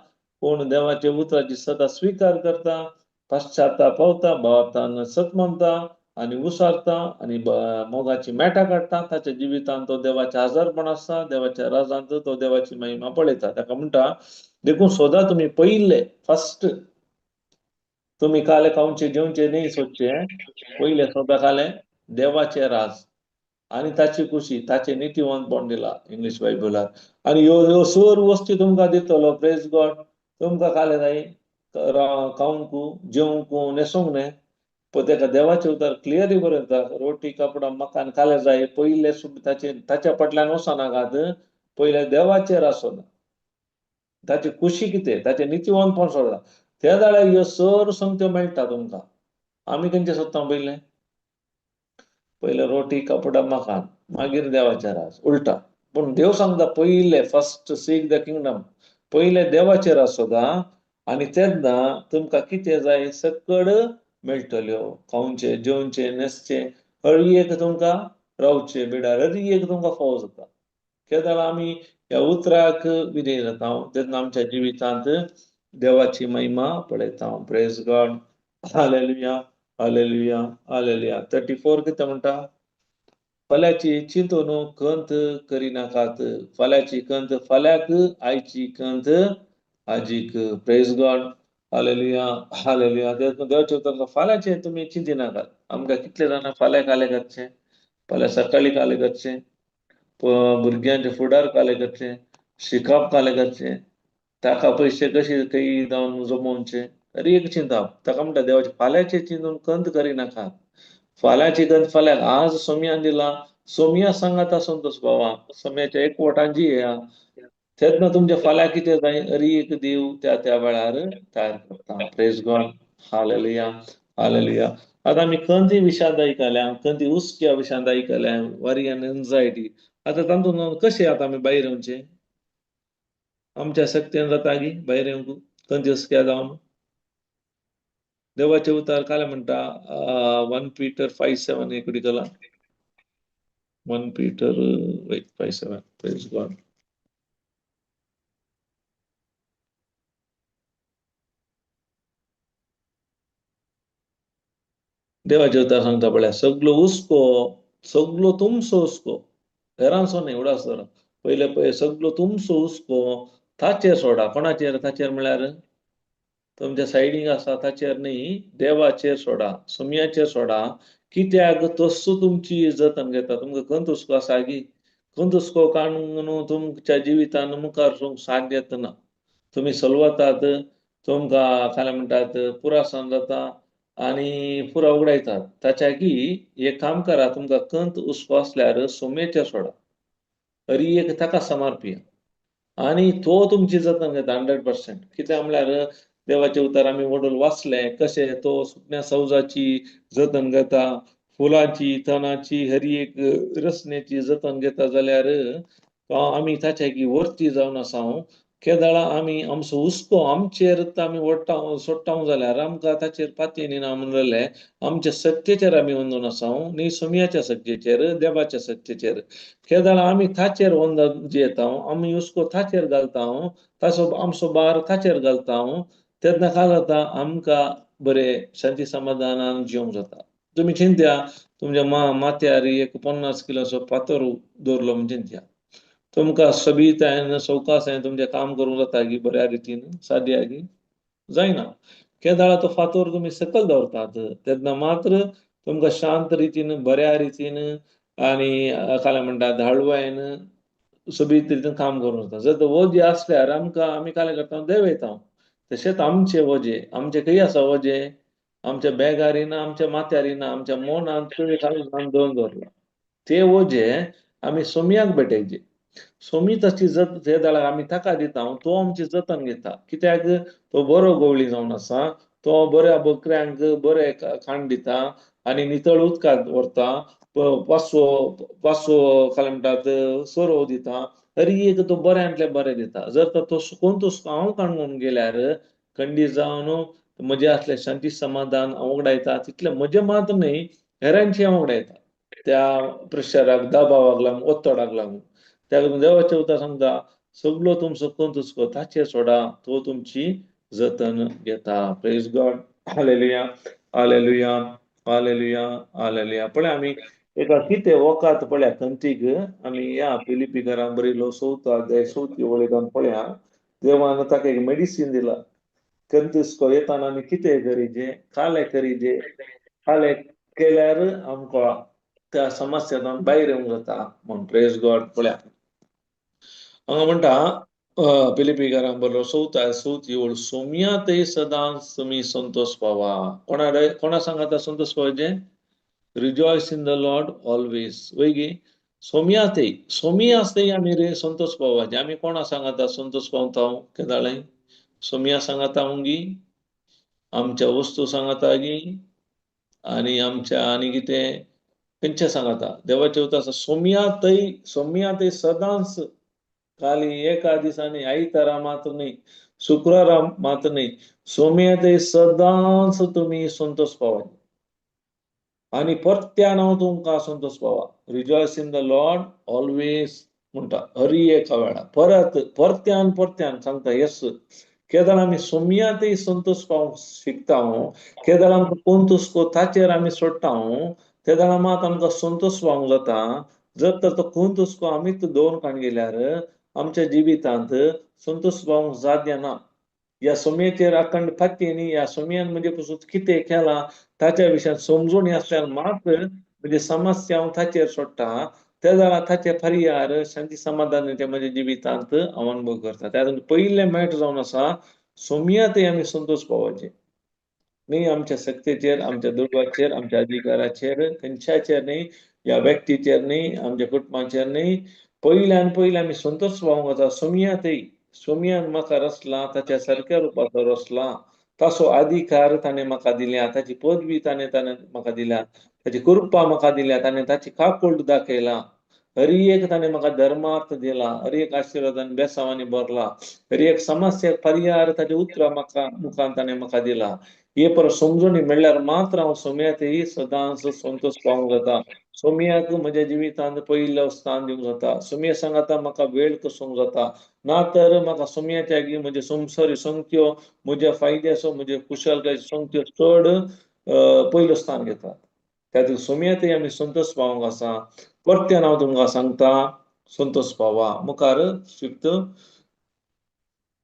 कोण देवाच्या उतराची सदां स्विकार करता, पश्चाताप पावता, भावार्थान सत मानता आनी उसारता आनी मोगाची मेटां काडटा, ताच्या जिवितांत तो देवाचें आजारपण आसता, देवाच्या राजांत तो देवाची महिमा पळयता. ताका म्हणटा, देखून सोदा तुमी पयले फर्स्ट तुमी काले खावचे जेवचे न्ही सोदचे, पयले सोदा खाले देवाचे राज आनी ताची खुशी, ताचे नितीवंतपण दिला इंग्लीश बायबलार. आनी ह्यो ह्यो सर वस्तू तुमकां दितलो. प्रेज गॉड. तुमकां काले जाय खावंक जेवंक न्हेसूंक न्हय, पळय तेका देवाचें उतर क्लियरली बरयता, रोटी कपडा मकान खाले जाय पयले ताचे ताच्या फाटल्यान वचनाकात, पयले देवाचेर आसोना, ताची खुशी कितें, ताचें नितीवंतपण सोडला, त्या जाल्यार ह्यो सर सोमत्यो मेळटा तुमकां. आमी खंयचें सोदता पयलें? पयलें रोटी कपडा मकान, मागीर देवाचें राज. उल्टा. पूण देव सांगता पयले फर्स्ट सीक the kingdom, पयले देवाचेर आसोदा आनी तेन्ना तुमकां कितें जाय सकड मेळटल्यो, खावचें जेवचें न्हेसचें, हर एक तुमकां रावचें बिडार, हर एक तुमकां फावो जाता. केदळा आमी ह्या उतराक विधेय जाता तेन्ना आमच्या जिवितांत देवाची महिमा पळयता. Praise God. Hallelujah, hallelujah, hallelujah. 34 कितें म्हणटा? फाल्यांची चिंतून खंत करिनाकात, फाल्यांची खंत फाल्यांक, आयची खंत आजीक. प्रेज गॉड, हालेलुया, हालेलुया. देवाचें उतर फाल्यांचें तुमी चिंतिनाकात. आमकां कितले जाणां फाल्यां कालें करचें, फाल्यां सकाळीं कालें करचें, भुरग्यांचे फुडार कालें करचें, शिकप कालें करचें, ताका पयशे कशे खंय जावन जमोवचे, तरी एक चिंता. ताका म्हणटा देवाचें फाल्यांचें चिंतून खंत करिनाकात, फाल्यांची खंत फाल्यांक. आज सोमयान दिला, सोमया सांगाता संतोष बाबा, सोम्याच्या एकवटान जिया, तेन्ना तुमच्या फाल्यां कितें जाय हरी एक देव त्या त्या वेळार तयार करता. प्रेज गॉड, हालेलुया, हालेलुया. आतां आमी खंती विशांत आयकल्या, खंती हुस्क्या विशांत आयकल्या, वरी आनी एन्जायटी. आतां तातूंत कशें आतां आमी भायर येवचें? आमच्या शक्तीन जाता गी भायर येवंक खंती हुस्क्या जावन? देवाचें उतार कालें म्हणटा 1 Peter 5:7 एक कला, 1 Peter 5:7. Praise God. देवाचें उतर सांगता पळया, सगलो हुस्को, सगलो तुमचो हुस्को, हेरांचो न्ही, उडास दवरा. पयले पळय सगलो तुमचो हुस्को ताचेर सोडा. कोणाचेर? ताचेर म्हळ्यार तुमच्या सायडीक आसा ताचेर न्ही, देवाचेर सोडा, सोमयाचेर सोडा. कित्याक तस्सो तुमची जतन घेता. तुमकां खंत हुस्को आसा गी? खंत हुस्को काडून तुमच्या जिवितान मुखार वचूंक साध्य ना. तुमी सलवतात, तुमकां काय म्हणटात पुरासन जाता आनी पुरा उगडायतात. ताच्या की एक काम करा, तुमकां खंत हुस्को आसल्यार सोमयेचेर सोडा, हरी एक ताका समर्पिया आनी तो तुमची जतन घेता 100%. कित्याक म्हळ्यार देवाचें उतर आमी वडूल वाचलें कशें तो सुकण्या सवजाची जतन घेता, फुलांची, तणाची, हरी एक रचनेची जतन घेता जाल्यार आमी ताच्या की वरती जावन आसा. केदळा आमी आमचो हुस्को आमचेर आमी ओडटा सोडटा जाल्यार आमकां ताचेर पातयेन ना म्हणलें आमच्या सत्तेचेर आमी वंदून आसा न्ही, सोमयाच्या सत्तेचेर, देवाच्या सत्तेचेर. केदळा आमी ताचेर वंदन जियेता, आमी हुस्को ताचेर घालता, ताचो आमचो भार ताचेर घालता, तेन्ना काय जाता आमकां बरें शांती समाधानान जिवंक जाता. तुमी चिंत्या तुमच्या माथ्यार एक 50 किलोचो फातर दवरलो म्हण चिंत्या, तुमकां सबीतायेन सवकासायेन तुमचें काम करूंक जाता गी बऱ्या रितीन? साद्या गी जायना. केदळा तो फातर तुमी सकयल दवरतात तेन्ना मात्र तुमकां शांत रितीन, बऱ्या रितीन आनी काय म्हणटा धाळवायन सोबीत रितीन काम करूंक जाता. जर वजें आसल्यार आमकां आमी काय करता देंवयता. तशेंच आमचें वजें, आमचें खंय आसा वजें? आमच्या बॅगारी ना, आमच्या माथ्यारी ना, आमच्या मनांत खंय घालून दवरून दवरलां. ते वजें आमी सोमयाक भेटयचें. सोमी ताची ते दळाक आमी ताका दिता, तो आमची जतन घेता. कित्याक तो बरो गवळी जावन आसा, तो बऱ्या बकऱ्यांक बरें खाण दिता आनी नितळ उदकांत व्हरता, पासो पासो काय म्हणटात सोरो दिता, तरी एक तो बऱ्यांतलें बरें दिता. जर तर तो सुकून तो हांव काडून गेल्यार खंडीत जावन म्हजें आसलें शांती समाधान हांव उगडायता, तितलें म्हजें मात्र न्हय हेरांचें हांव उगडायता. त्या प्रेशराक, दबावाक लागून, ओत्तडाक लागून. त्या देवाचें उतर सांगता सगलो तुमचो खंत हुस्को ताचेर सोडा, तो तुमची जतन घेता. प्रेज गॉड, hallelujah, hallelujah, hallelujah, hallelujah. पळय आमी एका कितें वखद पळया खंतीक आमी ह्या फिलिपीकारां बरयलो चवथो अध्याय चवथी वळींत पळया, देवान ताका एक मेडिसीन दिला. खंत हुस्को येताना आमी कितें करीजे, कालें करीजे, कालें केल्यार आमकां त्या समस्यांतल्यान भायर येवंक जाता म्हूण. प्रेज गॉड. पळया हांगा म्हणटा फिलिपीकारां बरयलो चवथो चवथी ओळ, सोमयातय सदांच तुमी संतोश पावा. कोणा कोणा सांगाता Santosh पावचें? Rejoice in the Lord always. वय गी? सोमयातय, सोमया आसतय आमी रे संतोश पावाचें. आमी कोणा सांगाता संतोश पावता केदाळें? सोमया सांगाता गी, आमच्या वस्तू सांगाता गी, आनी आमच्या आनी कितें खंयच्या सांगाता? देवाचें उतर आसा सोमयातय, सोमयातय सदांच, खाली एका दिसांनी आयतारा मात्र न्ही, शुक्रारा मात्र न्ही, सोमयातय सदांच तुमी संतोश पावाचे आनी परत्यान हांव तुमकां संतोश पावा. Rejoice in the Lord always म्हणटा हरी एका वेळा, परत परत्यान परत्यान सांगता. येस, केदळ आमी सोमयांतय संतोष पावंक शिकता, केदळ आमकां कोण तुसको ताचेर आमी सोडटा, तेदळा मात आमकां संतोष पावंक जाता. जर तर तो कोण तुसको आमीच दवरून काण गेल्यार आमच्या जिवितांत संतोष पावंक साध्य ना. ह्या सोमयेचेर अखंड फाती ह्या सोमयान म्हणजे पसून कितें केलां ताच्या विशयान समजून आसल्यार मात म्हणजे समस्या हांव ताचेर सोडटा, त्या जाल्यार ताचे परिहार शांती समाधानाचे म्हज्या जिवितांत हांव अनुभव करता. त्या पयलें मॅटर जावन आसा सोमयातय आमी संतोष पावपाचे, न्ही आमच्या शक्तीचेर, आमच्या दुडवाचेर, आमच्या अधिकाराचेर, खंयच्याचेर न्ही, ह्या व्यक्तीचेर न्ही, आमच्या कुटुंबाचेर न्ही. पयल्यान पयलीं आमी संतोष पावंक वता सोमयातय. सोमयान म्हाका रचला, ताच्या सारक्या रुपाचो रचला, ताचो अधिकार ताणें म्हाका दिल्या, ताची पदवी ताणें ताणें म्हाका दिल्या, ताची कृपा म्हाका दिल्या, ताणें ताची काकुळट दाखयला. हर एक ताणें म्हाका धर्मार्थ दिला, हर एक आशिर्वादान बेसांवांनी भरला, हर एक समस्या परिहार ताच्या उतरां म्हाका मुखान ताणें म्हाका दिला. हे परत समजणी मेळ्ळ्यार मात्र हांव सोमयातय सदांच संतोष पावंक जाता. सोमयाक म्हज्या जिवितांत पयलो स्थान दिवंक जाता. सोमया सांगाता म्हाका वेळ कसोवंक जाता, ना तर म्हाका सोमयाच्या लागीं म्हजे संवसारी संगत्यो, म्हज्या फायद्याचो, म्हज्या कुशलकायेच्यो संगत्यो चड पयलो स्थान घेतात. त्या खातीर सोमयातय आमी संतोष पावंक आसा. परत्यान हांव तुमकां सांगता, संतोष पावा. मुखार फिफ्थ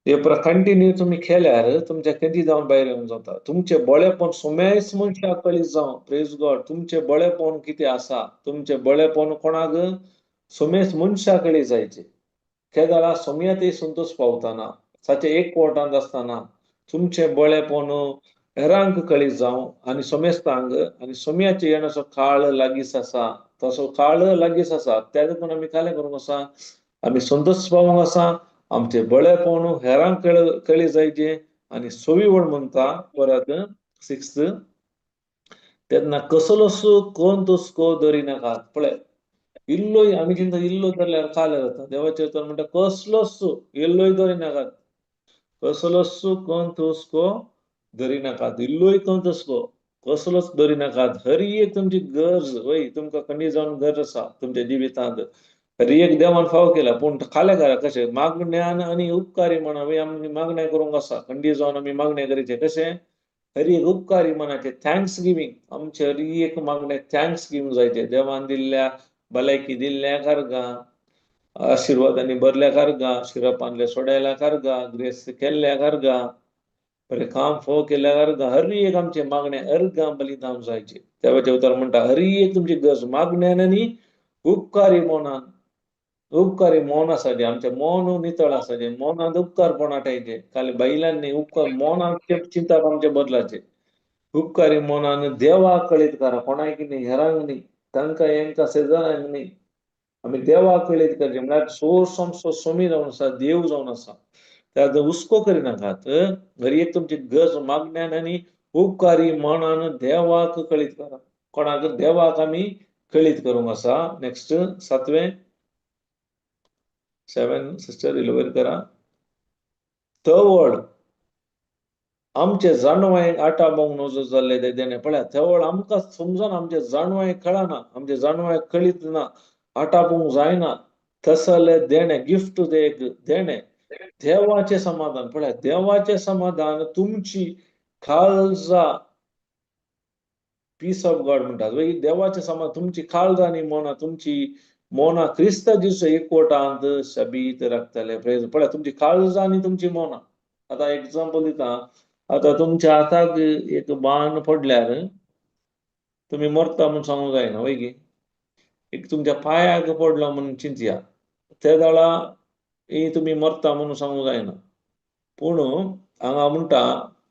हे कंटिन्यू तुमी केल्यार तुमच्या खंयची जावन भायर येवंक जाता. तुमचें बळेपण सोम्याच मनशाक कळीत जावं. प्रेज गॉड. तुमचें बळेपण कितें आसा, तुमचें बळेपण कोणाक सोमेस मनशाक कळीत जायचें. केदळा सोमयातय संतोष पावतना, ताचे एक पोटांत आसतना तुमचें बळेपण हेरांक कळीत जावं आनी सोमेस्तांक आनी सोमयाचे येण्याचो काळ लागींच आसा, तसो काळ लागींच आसा. त्या देखून आमी कालें करूंक आसा, आमी संतोष पावूंक आसा. आमचे बळेपण हेरांक कळी जायचे. आनी सोवीवण म्हणटा परत सिक्स्थ, तेन्ना कसलोच कोण तुसको दरी नाका. पळय इल्लोय आमी चिंता इल्लो धरल्यार काले जाता. देवाचेर तर म्हणटा कसलोच इल्लोय दरी नाकात, कसलोच कोण तुसको धरी नाकात, इल्लोय कोण तुसको कसलोच दरी नाकात. हर एक तुमची गरज, वय तुमकां खंडी जावन गरज आसा तुमच्या जिवितांत, हर एक देवान फावो केला. पूण खाल्या घरा कशें मागण्यान आनी उपकारी म्हणा, वय आमी मागणें करूंक आसा, खंडी जावन आमी मागणें करीचे कशें हर एक उपकारी मनाचे thanks giving. आमचे हर एक मागणें thanks giving जायचे. देवान दिल्ल्या भलायकी दिल्ल्या कारगां, आशिर्वादांनी भरल्या कारगां, शिरपांतले सोडयल्या कारगां, ग्रेस केल्ल्या कारगां, बरें काम फोव केल्या कारगां, हर एक आमचे मागणें अर्गां बलिदान जायचे. देवाचें उतर म्हणटा हर एक तुमची गरज मागण्यान आनी उपकारी मनान, उपकारी मौन आसाचें, आमचें मौन नितळ आसाचें, मौनांत उपकारपण आटायचें. खाली बायलांनी उपकार मौनांत चिंतप आमचें बदलाचें. उपकारी मनान देवाक कळीत करा, कोणाक न्ही, हेरांक न्ही, तांकां हेंकां शेजाऱ्यांक न्ही, आमी देवाक कळीत करचें. म्हळ्यार सोर्स आमचो सोमी जावन आसा, देव जावन आसा. त्या हुस्को करिनाकात. हर एक तुमची गरज मागण्यान आनी उपकारी मनान देवाक कळीत करा. कोणाक? देवाक आमी कळीत करूंक आसा. नेक्स्ट सातवें, सेवन सिस्टर इलोवेर करा. तवळ आमचे जाणवायेक आटाबोंक नजो जाल्ले ते देणे. पळया तवळ आमकां समजना, आमचे जाणवाय कळना, आमचे जाणवाय कळीत ना, आटापूंक जायना, तसले देणे गिफ्ट ते एक देणे देवाचें समाधान. पळया देवाचें समाधान तुमची काळजा, पीस ऑफ गॉड म्हणटात. देवाचें समाधान तुमची काळजा आनी मनां, तुमची मनां क्रिस्ता जेजू एकवटांत शबीत राखतले. पळया तुमची काळजा आनी तुमची मनां. आतां एग्जाम्पल दिता, आतां तुमच्या हाताक एक बाण पडल्यार तुमी मरता म्हूण सांगूंक जायना, वय की? एक तुमच्या पांयाक पडलो म्हूण चिंतया, ते वेळा तुमी मरता म्हणून सांगूंक जायना. पूण हांगा म्हणटा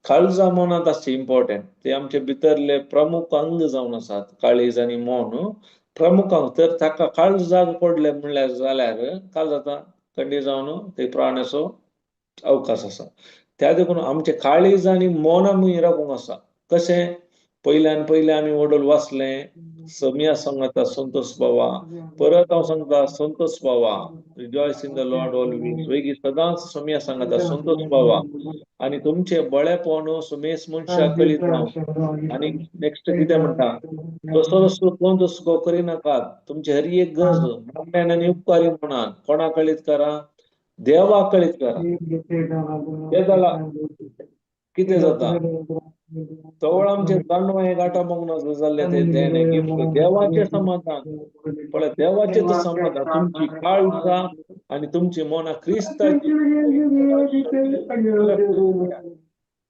काळजा मनांत आसचें इम्पॉर्टंट, ते आमचे भितरले प्रमुख अंग जावन आसात, काळीज आनी मन प्रमुख अंग. तर ताका काळजाक पडले म्हणल्यार जाल्यार काल जाता, खंडी जावन ते प्राण्याचो अवकाश आसा. त्या देखून आमचे काळीज आनी मन आमी राखूंक आसा. कशें? पयल्यान पयलें आमी वडोल वाचलें, समिया सांगता संतोष बाबा, परत हांव सांगता संतोष बाबा, rejoice in the Lord always. वेगळी सदांच समिया सांगता संतोष बाबा. आनी तुमचे बळेपण सुमेस मनशाक कळीत जावं. आनी नेक्स्ट कितें म्हणटा, कसो कोण तसो करिनाकात, तुमची हर एक गरज मागण्यान आनी उपकारी म्हणान कोणा कळीत करा, देवाक कळीत करा. तेदळा कितें जाता, तवळ आमचे जाणवाय गांठा मोगना जाल्ले ते देणे गिफ्ट देवाचें समाधान. पळय, देवाचें समाधान तुमची काळजा आनी तुमची मनां क्रिस्ताची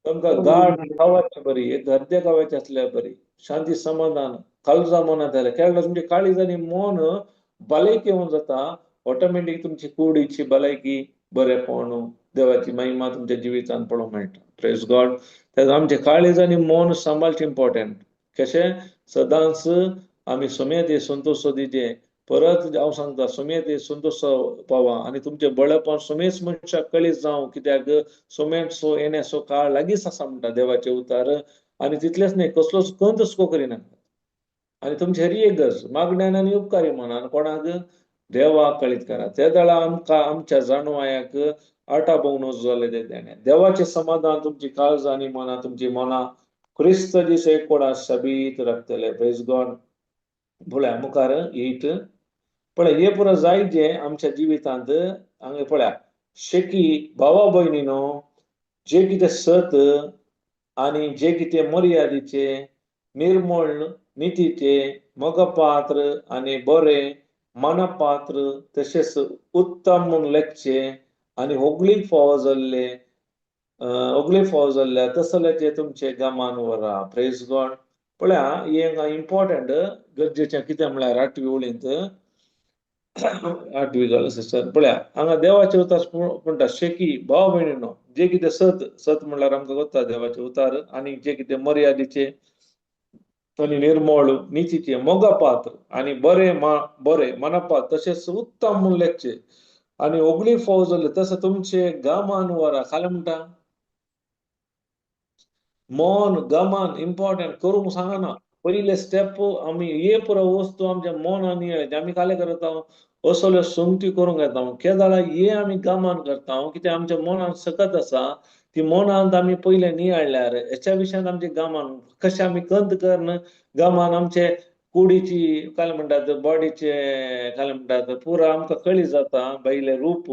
तुमकां गाड खावाची बरी, एक अर्दे खावाची आसल्यार बरी, शांती समाधान काळजा मनांत जाल्यार केन्ना तुमची काळीज आनी मन भलायकी येवन जाता, ऑटोमॅटीक तुमची कुडीची भलायकी बरेपण, देवाची महिमा तुमच्या जिवितांत पळोवंक मेळटा. Praise God. तेन्ना आमचें काळीज आनी मन सांबाळचें इम्पॉर्टंट. कशें सदांच आमी सुमेत संतोश दिचे, परत हांव सांगता सुमेत संतोश पावा आनी तुमचें बळेपण सुमेस मनशाक कळीत जावं, कित्याक सुमेत सो येण्याचो काळ लागींच आसा म्हणटा देवाचें उतार. आनी तितलेंच न्हय, कसलोच कंत हुस्को करिनाका आनी तुमची हरी एक गरज मागण्यान आनी उपकारी मनान कोणाक देवाक कळीत करा. ते दळा आमकां आमच्या जाणवायाक आटा भोंवनो जाले ते देणे देवाचें समाधान तुमची काळजां आनी मनां तुमची मनां क्रिस्त दीस एक कोणा सबीत राखतले. Praise God. पळया मुखार 8 पळय, हे पुरो जाय जे आमच्या जिवितांत हांगा पळया, शेकी भावा भयणीनो, जे कितें सत आनी जे कितें मर्यादीचे, निर्मळ, नितीचे, मोगपात्र आनी बरें मनपात्र, तशेंच उत्तम म्हूण लेखचे आनी होगळीक फावो जाल्ले, होगळीक फावो जाल्ल्या तसल्याचे तुमचे गमान वरा. Praise God. पळया, हें इम्पॉर्टंट गरजेचें कितें म्हळ्यार आठवी ओळींत, आठवी गल सिस्टर, पळया हांगा देवाचे उतार म्हणटा, शेकी भाव भयणीनो, जे कितें सत, सत म्हणल्यार आमकां गोत्ता देवाचे उतार, आनी जे कितें मर्यादीचे आनी निर्मळ, नितीचे, मोगपात्र आनी बरें बरें मनपात्र तशेंच उत्तम म्हूण लेखचे आनी होगळी फावो जाल्ले तशें तुमचे गमान वरा. खालें म्हणटा मन गमान इम्पॉर्टंट करूंक सांगना. पयले स्टेप आमी हे पुरो वस्तू आमच्या मनान येयले आमी कालें करता, असल्यो संगती करूंक येता केदाळा हे आमी गमान करता, कित्याक आमच्या मनान सकत आसा ती मनांत आमी पयले नियाळल्यार हेच्या विशयान आमचे गमान कशें आमी कंत करून गमान आमचे कुडीची काय म्हणटात बॉडीचे काय म्हणटात पुरो आमकां कळी जाता भायलें रूप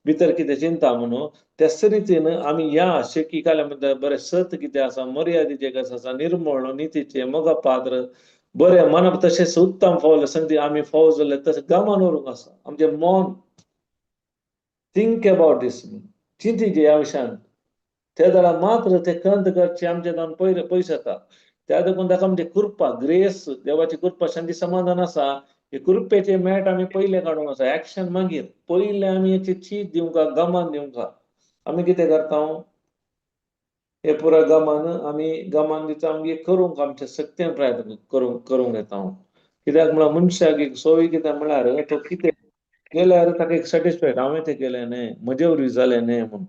भितर कितें चिंता म्हणून. त्याच रितीन आमी ह्या शेकी काय म्हणटा बरें सत कितें आसा, मर्यादीचें कशें आसा, निर्मळ, नितीचें, मोगपात्र, बरें मनप तशेंच उत्तम फावलें संगती आमी फावो जाल्ले तशें गमान व्हरूंक आसा. आमचें मन थिंक अबावट दीस, चिंतीचें ह्या विशयान, ते जाल्यार मात्र ते कंत करचे आमचे जावन पयस येता. त्या देखून ताका आमची कृपा, ग्रेस, देवाची कृपा, शांती समाधान आसा. हे कृपेचे मेट आमी पयले काडूंक आसा, एक्शन मागीर. पयले आमी हेचे चीत दिवंक, गमान दिवंक. आमी कितें करता, हे पुरो गमान आमी गमान दिता, आमगे करूंक आमच्या सक्तीन प्रयत्न करूंक येता. कित्याक म्हळ्यार मनशाक एक सोय कितें म्हळ्यार तो कितें केल्यार ताका एक सॅटिस्फायड, हांवें तें केलें न्हय, म्हजे वरवीं जालें न्हय म्हूण.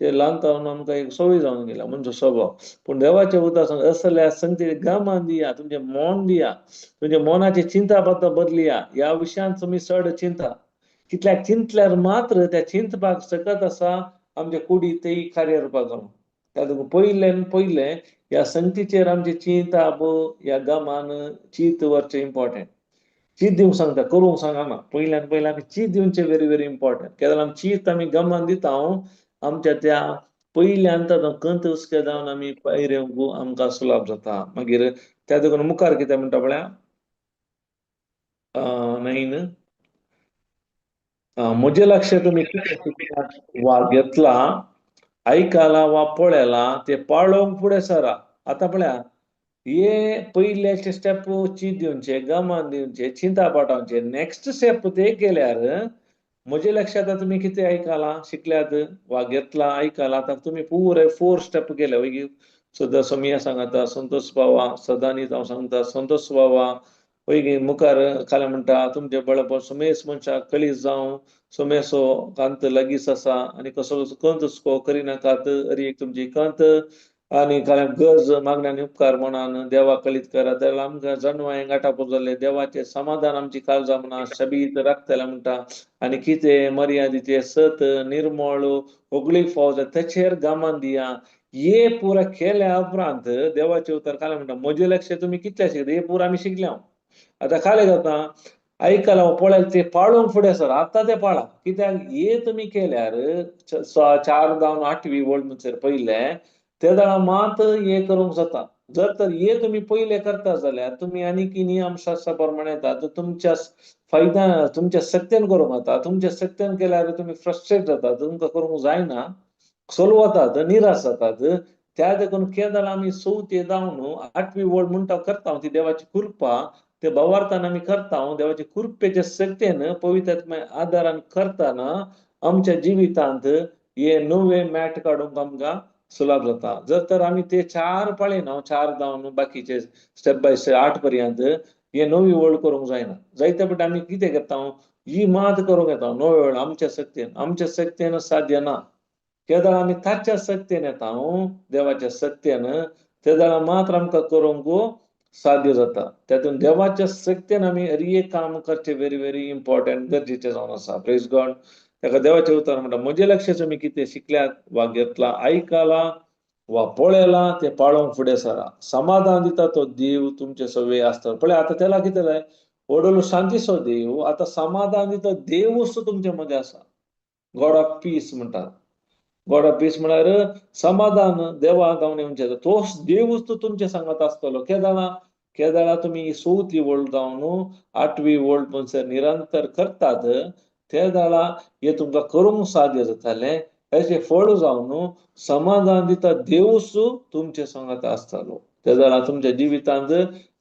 ते ल्हान जावन आमकां एक संवय जावन गेल्या मनचो स्वभाव. पूण देवाचें उतर सांग असल्या संगती गमान दिया, तुमचें मन दिया, तुमच्या मनाची चिंता पत्ता बदलिया. ह्या विशयान तुमी चड चिंता, कितल्याक चिंतल्यार मात्र त्या चिंतपाक सकत आसा आमच्या कुडी तेय कार्य रुपाक घालून. त्या देखून पयल्यान पयलें ह्या संगतीचेर आमची चिंता ह्या गमान चीत व्हरचें इम्पॉर्टंट. चीत दिवंक सांगता, करूंक सांगना. पयल्यान पयलें आमी चीत दिवचें व्हेरी व्हेरी इम्पॉर्टंट. केन्ना आमी चीत आमी गमान दिता, आमच्या त्या पयल्यान कंत हुस्के जावन आमी भायर येवंक आमकां सुलाभ जाता. मागीर त्या देखून मुखार कितें म्हणटा पळया, 9, म्हजें लक्ष तुमी कितें वा घेतला, आयकला वा पळयला ते पाळोवंक फुडें सरा. आतां पळया, हे पयल्याचे स्टेप चीत दिवचे, गमान दिवचे, चिंता पाठोवचे. नेक्स्ट स्टेप ते केल्यार म्हजे लक्षात तुमी कितें आयकलां, शिकल्यात वा घेतला, आयकला, आतां तुमी पुरे 4 स्टेप केले. वगीर सदां सोमिया सांगता संतोष बावा, सदांनीच हांव सांगता संतोष बावा, वगीर मुखार खालें म्हणटा तुमचे बळपण सुमेस मनशाक कळीत जावं, सुमेसो कांत लागींच आसा आनी कसो कंत हुस्को करिनाकात, अरी एक तुमची कंत आनी कांय गरज मागण्या उपकार मनान देवाक कळीत करा. जाल्यार आमकां जणवाय गांठापूर जाल्ले देवाचें समाधान आमची काळजां म्हणा शबीत राखतले म्हणटा. आनी कितें मर्यादीचें सत, निर्मळ, होगळीक फावो जाता तेचेर गमान दिया. हे पुरा केल्या उपरांत देवाचें उतर कालें म्हणटा म्हजें लक्ष तुमी कितलें शिकले, हे पुरा आमी शिकल्या. आतां कालें जाता आयकलां पळयलें ते पाळूंक फुडें सर आतां ते पाळा. कित्याक हे तुमी केल्यार 4 जावन 8वी वळ म्हणसर पयलें ते जाणा मात हे करूंक जाता. जर तर हे तुमी पयले करता जाल्यार तुमी आनीक नियमशास्त्रा प्रमाणे येता, तर तुमच्या फायद्या तुमच्या सक्तेन करूंक जाता. तुमच्या सक्तेन केल्यार तुमी फ्रस्ट्रेट जाता, तुमकां करूंक जायना, सोलवतात, निराश जातात. त्या देखून केदळ आमी चवथी जावन 8वी वळ म्हणटा करता ती देवाची कृपा, ते भावार्थान आमी करता, देवाचे कृपेच्या सक्तेन पवित्र आदारान करतना आमच्या जिवितांत हे नवे मॅट काडूंक आमकां सुलभ जाता. जर तर आमी ते 4 पळयना, 4 जावन बाकीचे स्टेप बाय स्टेप 8 पर्यंत हे नवी वळ करूंक जायना. जायते पट आमी कितें करता, ही मात करूंक येता नवे वळ आमच्या सक्तेन, आमच्या सक्तेन साध्य ना. केदळ आमी ताच्या सक्तेन येता, देवाच्या सक्तेन, तेदळा मात्र आमकां करूंक साध्य जाता. त्यातून देवाच्या सक्तेन आमी हर एक काम करचें व्हेरी व्हेरी इम्पॉर्टंट, गरजेचें जावन आसा. Praise God. ताका देवाचें उतर म्हणटा, म्हजें लक्ष तुमी कितें शिकल्यात वा घेतलां, आयकलां वा पळयलां तें पाळोवंक फुडें सरा. समाधान दिता तो देव तुमचे सवे आसता. पळय आतां तेला कितें जाय, व्हडलो शांतीचो देव आतां समाधान दिता देवूच तुमचे मदें आसा. गॉड ऑफ पीस म्हणटात. गॉड ऑफ पीस म्हळ्यार समाधान देवा जावन येवचें, तो देवूच तो तुमचे सांगात आसतलो. केदळा केदळा तुमी चवथी वळ जावन 8वी वळ म्हणसर निरंतर करतात, ते दाळा हे तुमकां करूंक साध्य जातालें. हेचें फळ जावन समाधान दिता देवूच तुमचे सांगात आसतालो. ते जाल्यार तुमच्या जिवितांत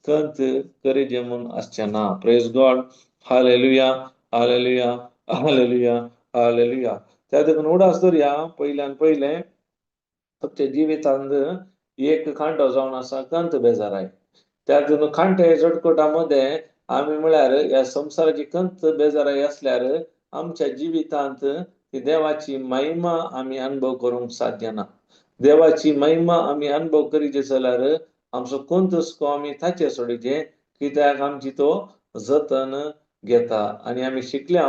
कंत करीजे म्हूण आसचें ना. Praise God. Hallelujah, hallelujah, hallelujah, hallelujah. त्या देखून उडास दवरया, पयल्यान पयलें आमच्या जिवितांत एक कांटो जावन आसा कंत बेजाराय. त्या देखून कांटे जडकोटा मदें आमी म्हळ्यार ह्या संवसाराची कंत बेजाराय आसल्यार आमच्या जिवितांत ती देवाची महिमा आमी अनुभव करूंक साध्य ना. देवाची महिमा आमी अनुभव करीचे जाल्यार आमचो कंत हुस्को आमी ताचेर सोडीचे, कित्याक आमची तो जतन घेता. आनी आमी शिकल्या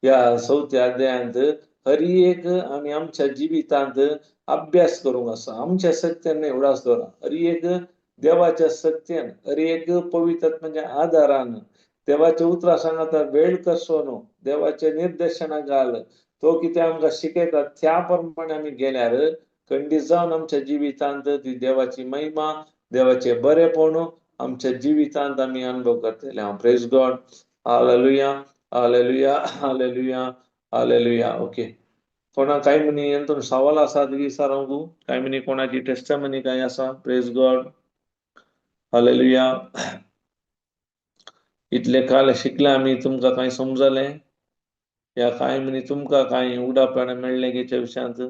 ह्या चवथ्या अध्यायांत हर एक आमी आमच्या जिवितांत अभ्यास करूंक आसा. आमच्या सक्तेन न्हय, उडास दवरा, हर एक देवाच्या सक्तेन, हर एक पवित्र म्हणजे आदारान देवाच्या उतरां सांगाता वेळ कसो न्हू, देवाच्या निर्देशना घाल, तो कितें आमकां शिकयता त्या प्रमाणे आमी गेल्यार खंडीत जावन आमच्या जिवितांत ती देवाची महिमा, देवाचें बरेपण आमच्या जिवितांत आमी अनुभव करतले. हांव praise God. Hallelujah, hallelujah, hallelujah, hallelujah. Okay, कोणा कांय म्हणी हेतून सवाल आसा विचारूंक? कांय म्हणी कोणाची टेस्टमनी कांय आसा? Praise God. Hallelujah. इतले काल शिकले आमी, तुमकां कांय समजलें या कांय म्हणी तुमकां कांय उडापण मेळ्ळें हेच्या विशयांत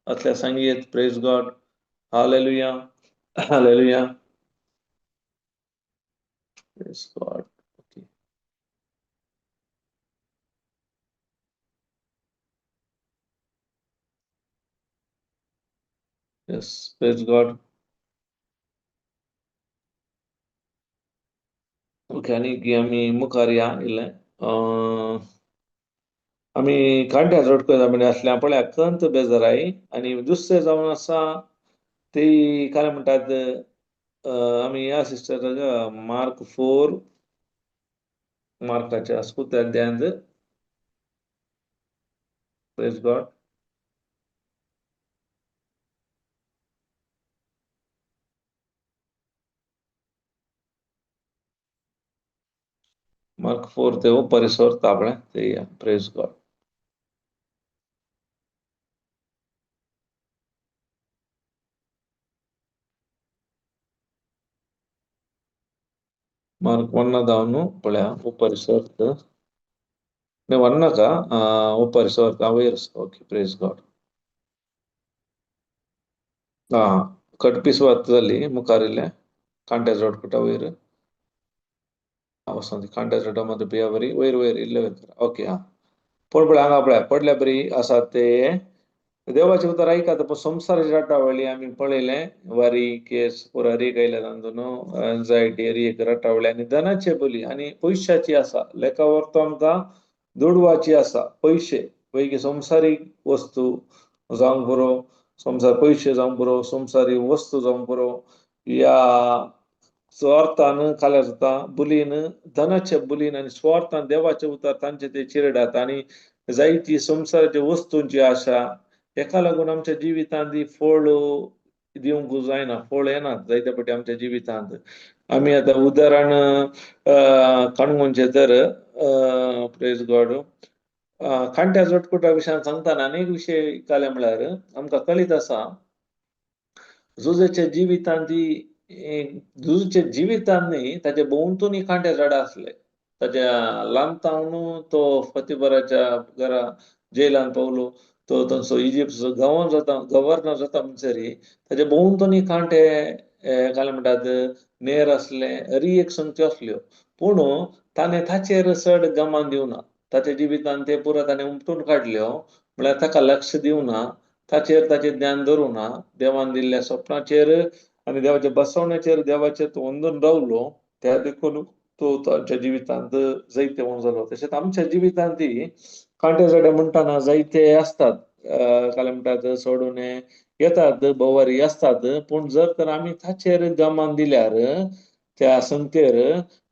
असल्या सांगयेत. Praise God. Hallelujah, hallelujah. Praise God. Okay, yes, praise God. Okay, आनी आमी मुखार या इल्लें. आमी कांट्या जोडको म्हणजे आसल्या पळया कंत बेजाराय. आनी दुसरें जावन आसा ती काय म्हणटात, आमी ह्या सिस्टर मार्क 4 मार्काच्या चवथ्या अध्यायांत. Praise God. Mark 4 ते परिसर આપણે તે. Praise God. Mark 1 जावन पळया उपरिसर वन्नाका उपरिसर वयर. Okay, praise God. आं कटपीस वत जाली मुखार इल्लें कांट्या जोडकुटा वयर वसंत कांट्या जोडा मध्ये बिया बरी वयर वयर इल्ले वयर. ओके, आं पूण पळय हांगा पळय पडल्या बरी आसा ते देवाचें उतर आयकात. पूण संवसाराची रटावळी आमी पळयलें, वारी केस पुरा हर एक आयल्या तातूंत न्हू, एन्जायटी हर एक रटावळी आनी धनाचे बोली आनी पयशाची आसा लेखावर तो आमकां दुडवाची आसा, पयशे पयकी संवसारीक वस्तू जावंक पुरो, संवसार पयशे जावंक पुरो, संवसारीक वस्तू जावंक पुरो, या स्वार्थान खाल्यार जाता, बुलीन धनाचे बुलीन आनी स्वार्थान देवाचे उतर तांचे ते चिरडात आनी जायती संवसाराच्या वस्तूंची आशा हेका लागून आमच्या जिवितांत ही फळ दिवंक जायना, फळ येनात जायते फावटी आमच्या जिवितांत. आमी आतां उदाहरण काणकोणचें तर प्रेज गॉड कांट्या जोटकुटा विशयान सांगतना आनी एक विशय काले म्हळ्यार आमकां कळीत आसा जुजेच्या जिवितांत ती जुजेच्या जिवितांत न्ही ताच्या भोंवतणी कांट्या झाडां आसले. ताच्या ल्हानतावन तो फतीबराच्या घरा जेलान पावलो, तो तांचो इजिप्ट गव्हर्नर जाता, गव्हर्नर जाता म्हणसर ताच्या भोंवतणी कांटे काय म्हणटात नेर आसले, हरी एक संगत्यो आसल्यो. पूण ताणें ताचेर चड गमान दिवना, ताच्या जिवितान ते पुरो ताणें उमटून काडल्यो, म्हळ्यार ताका लक्ष दिवना, ताचेर ताचें ज्ञान धरूना, देवान दिल्ल्या स्वप्नाचेर आनी देवाच्या बसवण्याचेर देवाचेर तो अंदून रावलो, त्या देखून तो ताच्या जिवितांत जैतेवंत जालो. तशेंच आमच्या जिवितांत ती कांटे झाडां म्हणटाना जायते आसतात, काय म्हणटात सोडून येतात, भोवारी आसतात. पूण जर तर आमी ताचेर गमान दिल्यार त्या संगतेर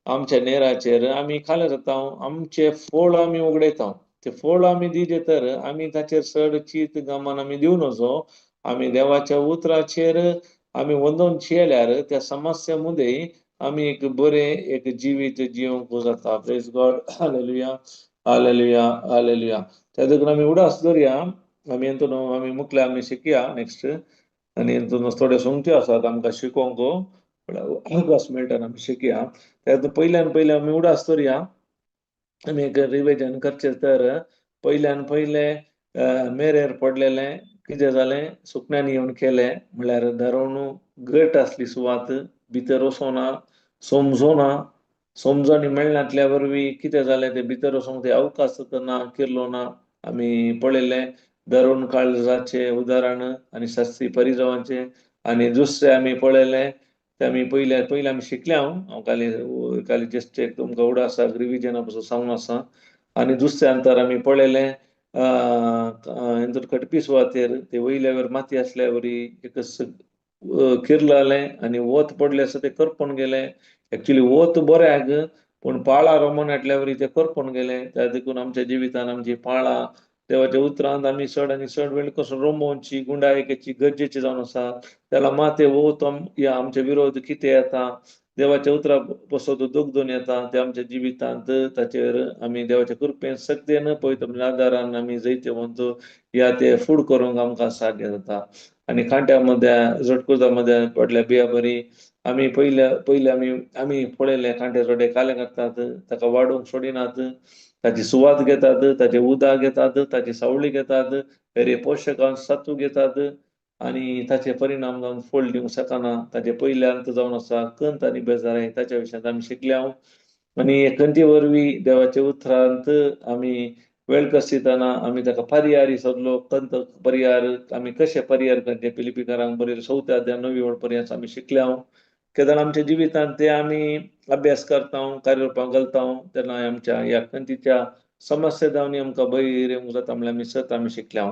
आमच्या नेराचेर आमी खाल्या जाता, आमचे फळ आमी उगडयता. ते फळ आमी दिले तर आमी ताचेर चड चीत गमान आमी दिवन वचो, आमी देवाच्या उतराचेर आमी वंदोवन चेल्यार त्या समस्या मदें आमी एक बरें एक जिवीत जिवंक जाता. प्रेज गॉड, हालेलुया, हालेलुया, हालेलुया. त्या देखून आमी उडास दवरया. आमी हेतून आमी मुखल्या आमी शिकया नेक्स्ट, आनी हेतून थोड्यो संगत्यो आसात आमकां शिकोवंक अवकाश मेळटा आमी शिकया. त्या पयल्यान पयले आमी उडास दवरया. आमी एक रिविजन करचें तर पयल्यान पयले मेरेर पडलेलें कितें जालें, सुकण्यांनी येवन केलें म्हळ्यार धरून घट आसली सुवात, भितर वचोना, समजोना, समजणी मेळनातल्या वरवीं कितें जालें तें भितर वचोंक ते अवकाश ना, किरलो ना. आमी पळयलें धरून काळजाचें उदाहरण आनी शास्त्री परिजवांचें. आनी दुसरें आमी पळयलें तें आमी पयले पयलें आमी शिकले. हांव काली काली जस्ट एक तुमकां उडासाक रिविजना पसून सांगून आसा. आनी दुसऱ्या अंतर आमी पळयलें हेतून खटपी सुवातेर ते वयल्या वयर माती आसल्या वरी एक किरलालें आनी वत पडलें आसा तें करपून गेलें. एक्चुली वत बऱ्याक पूण पाळां रोमन हाडल्या वरी तें करपून गेलें. त्या देखून आमच्या जिवितान आमची पाळां देवाच्या उतरांत आमी चड आनी चड वेळ कसो रोमोवची गुंडायकेची गरजेची जावन आसा. त्याला माते वत या आमचे विरोध कितें येता, देवाच्या उतरा पसत दुखदून येता, ते आमच्या जिवितांत ताचेर आमी देवाच्या कृपेन सक्तेन पवित्र आदारान आमी जैतेवंत या ते फूड करूंक आमकां साध्य जाता. आनी कांट्या मदें झटकुजा मदें पडल्या बिया बरी आमी पयले पयले आमी आमी पळयले कांटे जोडे काले करतात, ताका वाडूंक सोडिनात, ताची सुवात घेतात, ताचे उदक घेतात, ताची सावळी घेतात, वेरे पोशकां सत्व घेतात आनी ताचे परिणाम जावन फळ दिवंक शकना. ताचे पयले अंत जावन आसा कंत आनी बेजाराय, ताच्या विशयांत आमी शिकल्या. आनी कंती वरवीं देवाच्या उतरांत आमी वेळ कसितना आमी ताका पर्याय सोदलो. कंत पर्याय आमी कशे पर्याय करचे फिलिपीकारांक बरयले चवथ्या अध्याय 9वी ओळ पर्यंत आमी शिकल्या. केन्ना आमच्या जिवितांत ते आमी अभ्यास करता, कार्यरुपाक घालता, तेन्ना आमच्या ह्या कंतीच्या समस्या जावन आमकां बयर येवंक जाता म्हळ्यार आमी सत आमी शिकल्या.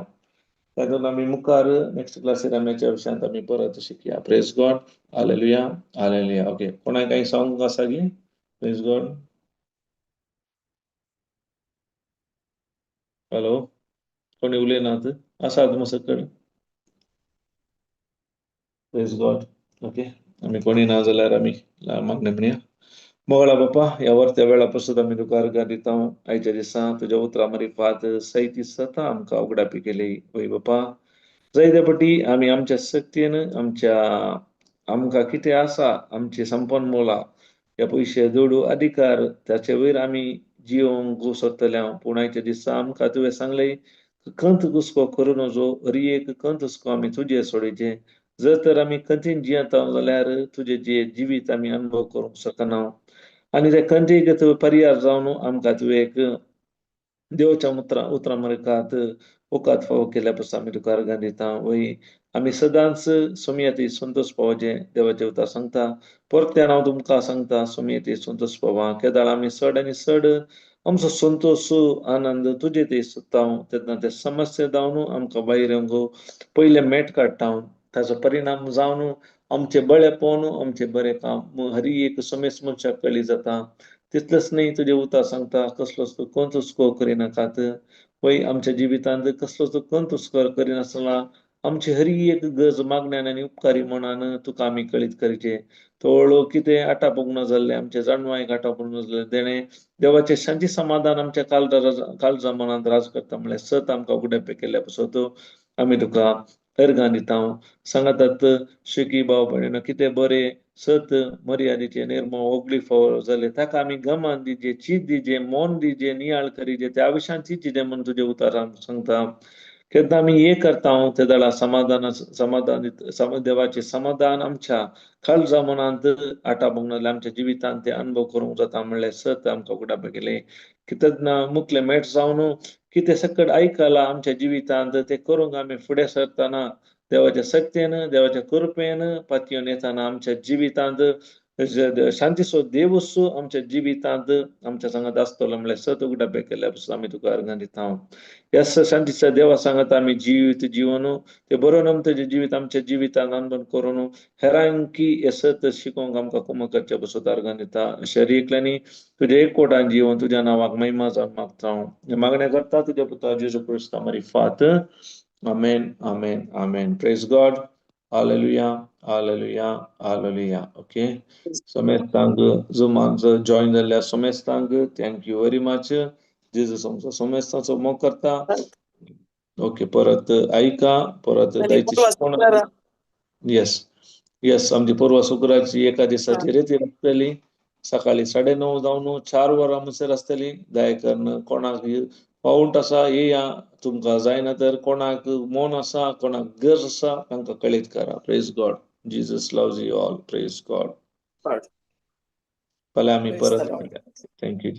तातूंत आमी मुखार नेक्स्ट क्लासीर आमी ह्याच्या विशयांत आमी परत शिकया. प्रेज गॉड, हालेलुया, हालेलुया. ओके, कोणाक कांय सांगूंक आसा की? प्रेज गॉड. हॅलो, कोणी उलयनात आसात मसकड? प्रेज गॉड. ओके, आमी कोणी ना जाल्यार आमी मागणें म्हणया. मोगळा बापा, ह्या वरत्या वेळा पसून आमी तुका अर्घां दिता. आयच्या दिसा तुज्या उतरां मारिफात सैती सता आमकां उगडापी केली. वय बापा, जायते पटी आमी आमच्या शक्तीन आमच्या आमकां कितें आसा आमची संपन्न मोला ह्या पयशे दुडू अधिकार ताचे वयर आमी जियोंक सोदतले. पूण आयच्या दिसा आमकां तुवें सांगलें कंत गुस्को करूं नजो, हरी एक कंत हुस्को आमी तुजेर सोडीचें. जर तर आमी कंतीन जियेता जाल्यार तुजें जे जिवीत आमी अनुभव करूंक शकना. आनी त्या कंतीक तुवें पर्याय जावन आमकां तुवें एक देवाच्या उतरां उतरां मरकात वकात फावो केल्या पसून आमी तुका अर्घां दिता. वय आमी सदांच सोमयेती संतोश पावचें देवाचें उतर सांगता. परत्यान हांव तुमकां सांगता सोमयेती संतोश पावा. केदाळ आमी चड आनी चड आमचो संतोश आनंद तुजे ते सोदता तेन्ना ते समस्या जावन आमकां भायर येवंक पयले मेट काडटा. ताचो परिणाम जावन आमचें बळेपण, आमचें बरें काम हरी एक समेस्त मनशाक कळी जाता. तितलेंच न्हय, तुजें उतर सांगता, कसलोच तूं खंत हुस्को करिनाकात. वय, आमच्या जिवितांत कसलोच खंत हुस्को करिनासतना आमची हरी एक गरज मागण्यान आनी उपकारी मनान तुका आमी कळीत करचे. थोडो कितें आटापूंक ना जाल्लें, आमच्या जाणवायक आटापूंक ना जाल्लें, तेणें देवाचें शांती समाधान आमच्या काळजा मनांत राज करता म्हणल्यार सत आमकां उगडे केल्ल्या पासत आमी तुका अर्गां दिता. सांगातात शेकी भाव भयणीनो, कितें बरें सत मर्यादेचे निर्मळ ओगली फावो जाले, ताका आमी गमान दिजे, चीत दिजे, मन दिजे, नियाळ करिजे, त्या विशयान चिंतचे म्हूण तुजें उतर सांगता. केन्ना आमी हे करता, ते वेळार समाधान समाधान देवाचें समाधान आमच्या काळजा मनांत आटापूंक नासलें, आमच्या जिवितांत ते अनुभव करूंक जाता म्हणल्यार सत आमकां उगडाप केलें की तेन्ना मुखले मेट जावन कितें सकट आयकलां आमच्या जिवितांत ते करूंक आमी फुडें सरतना देवाच्या शक्तेन, देवाच्या कृपेन पातयेवन येताना आमच्या जिवितांत शांतीचो देवूच आमच्या जिवितांत आमच्या सांगात आसतलो म्हणल्यार सत उगडाप केल्या पासून आमी तुका अर्गां दिता. ह्या शांतीच्या देवा सांगात आमी जिवीत जिवन ते बरोवन तुजें जिवीत आमच्या जिवितांत अनुभव करून हेरांकी हे सत शिकोवंक आमकां कुमक करच्या पासून अर्गां दिता. शरीर तुज्या एकवटान जिवन तुज्या नांवाक महिमा जावन मागता हांव. मागण्या करता तुज्या पुता जेजू क्रिस्ता मारिफात. आमेन, आमेन, आमेन. Praise God. Hallelujah, hallelujah, hallelujah. Okay, समेस्तांक जुमान join जाल्ल्या समेस्तांक thank you very much. जेजू आमचो समेस्तांचो मोग करता. ओके, परत आयका, परत आनी जायती पूर्वा शिकवण. शुक्रारा. येस येस आमची पूर्वा शुक्राची एका दिसाची रेती आसतली. सकाळी 9:30 जावन 4 वरां म्हणसर आसतली. दया करून कोणाक पावंट आसा येया. तुमकां जायना तर कोणाक मन आसा, कोणाक गरज आसा, तांकां कळीत करा. Praise God. Jesus loves you all. Praise God. फाल्यां आमी Praise परत the Lord. मेळया. Thank you.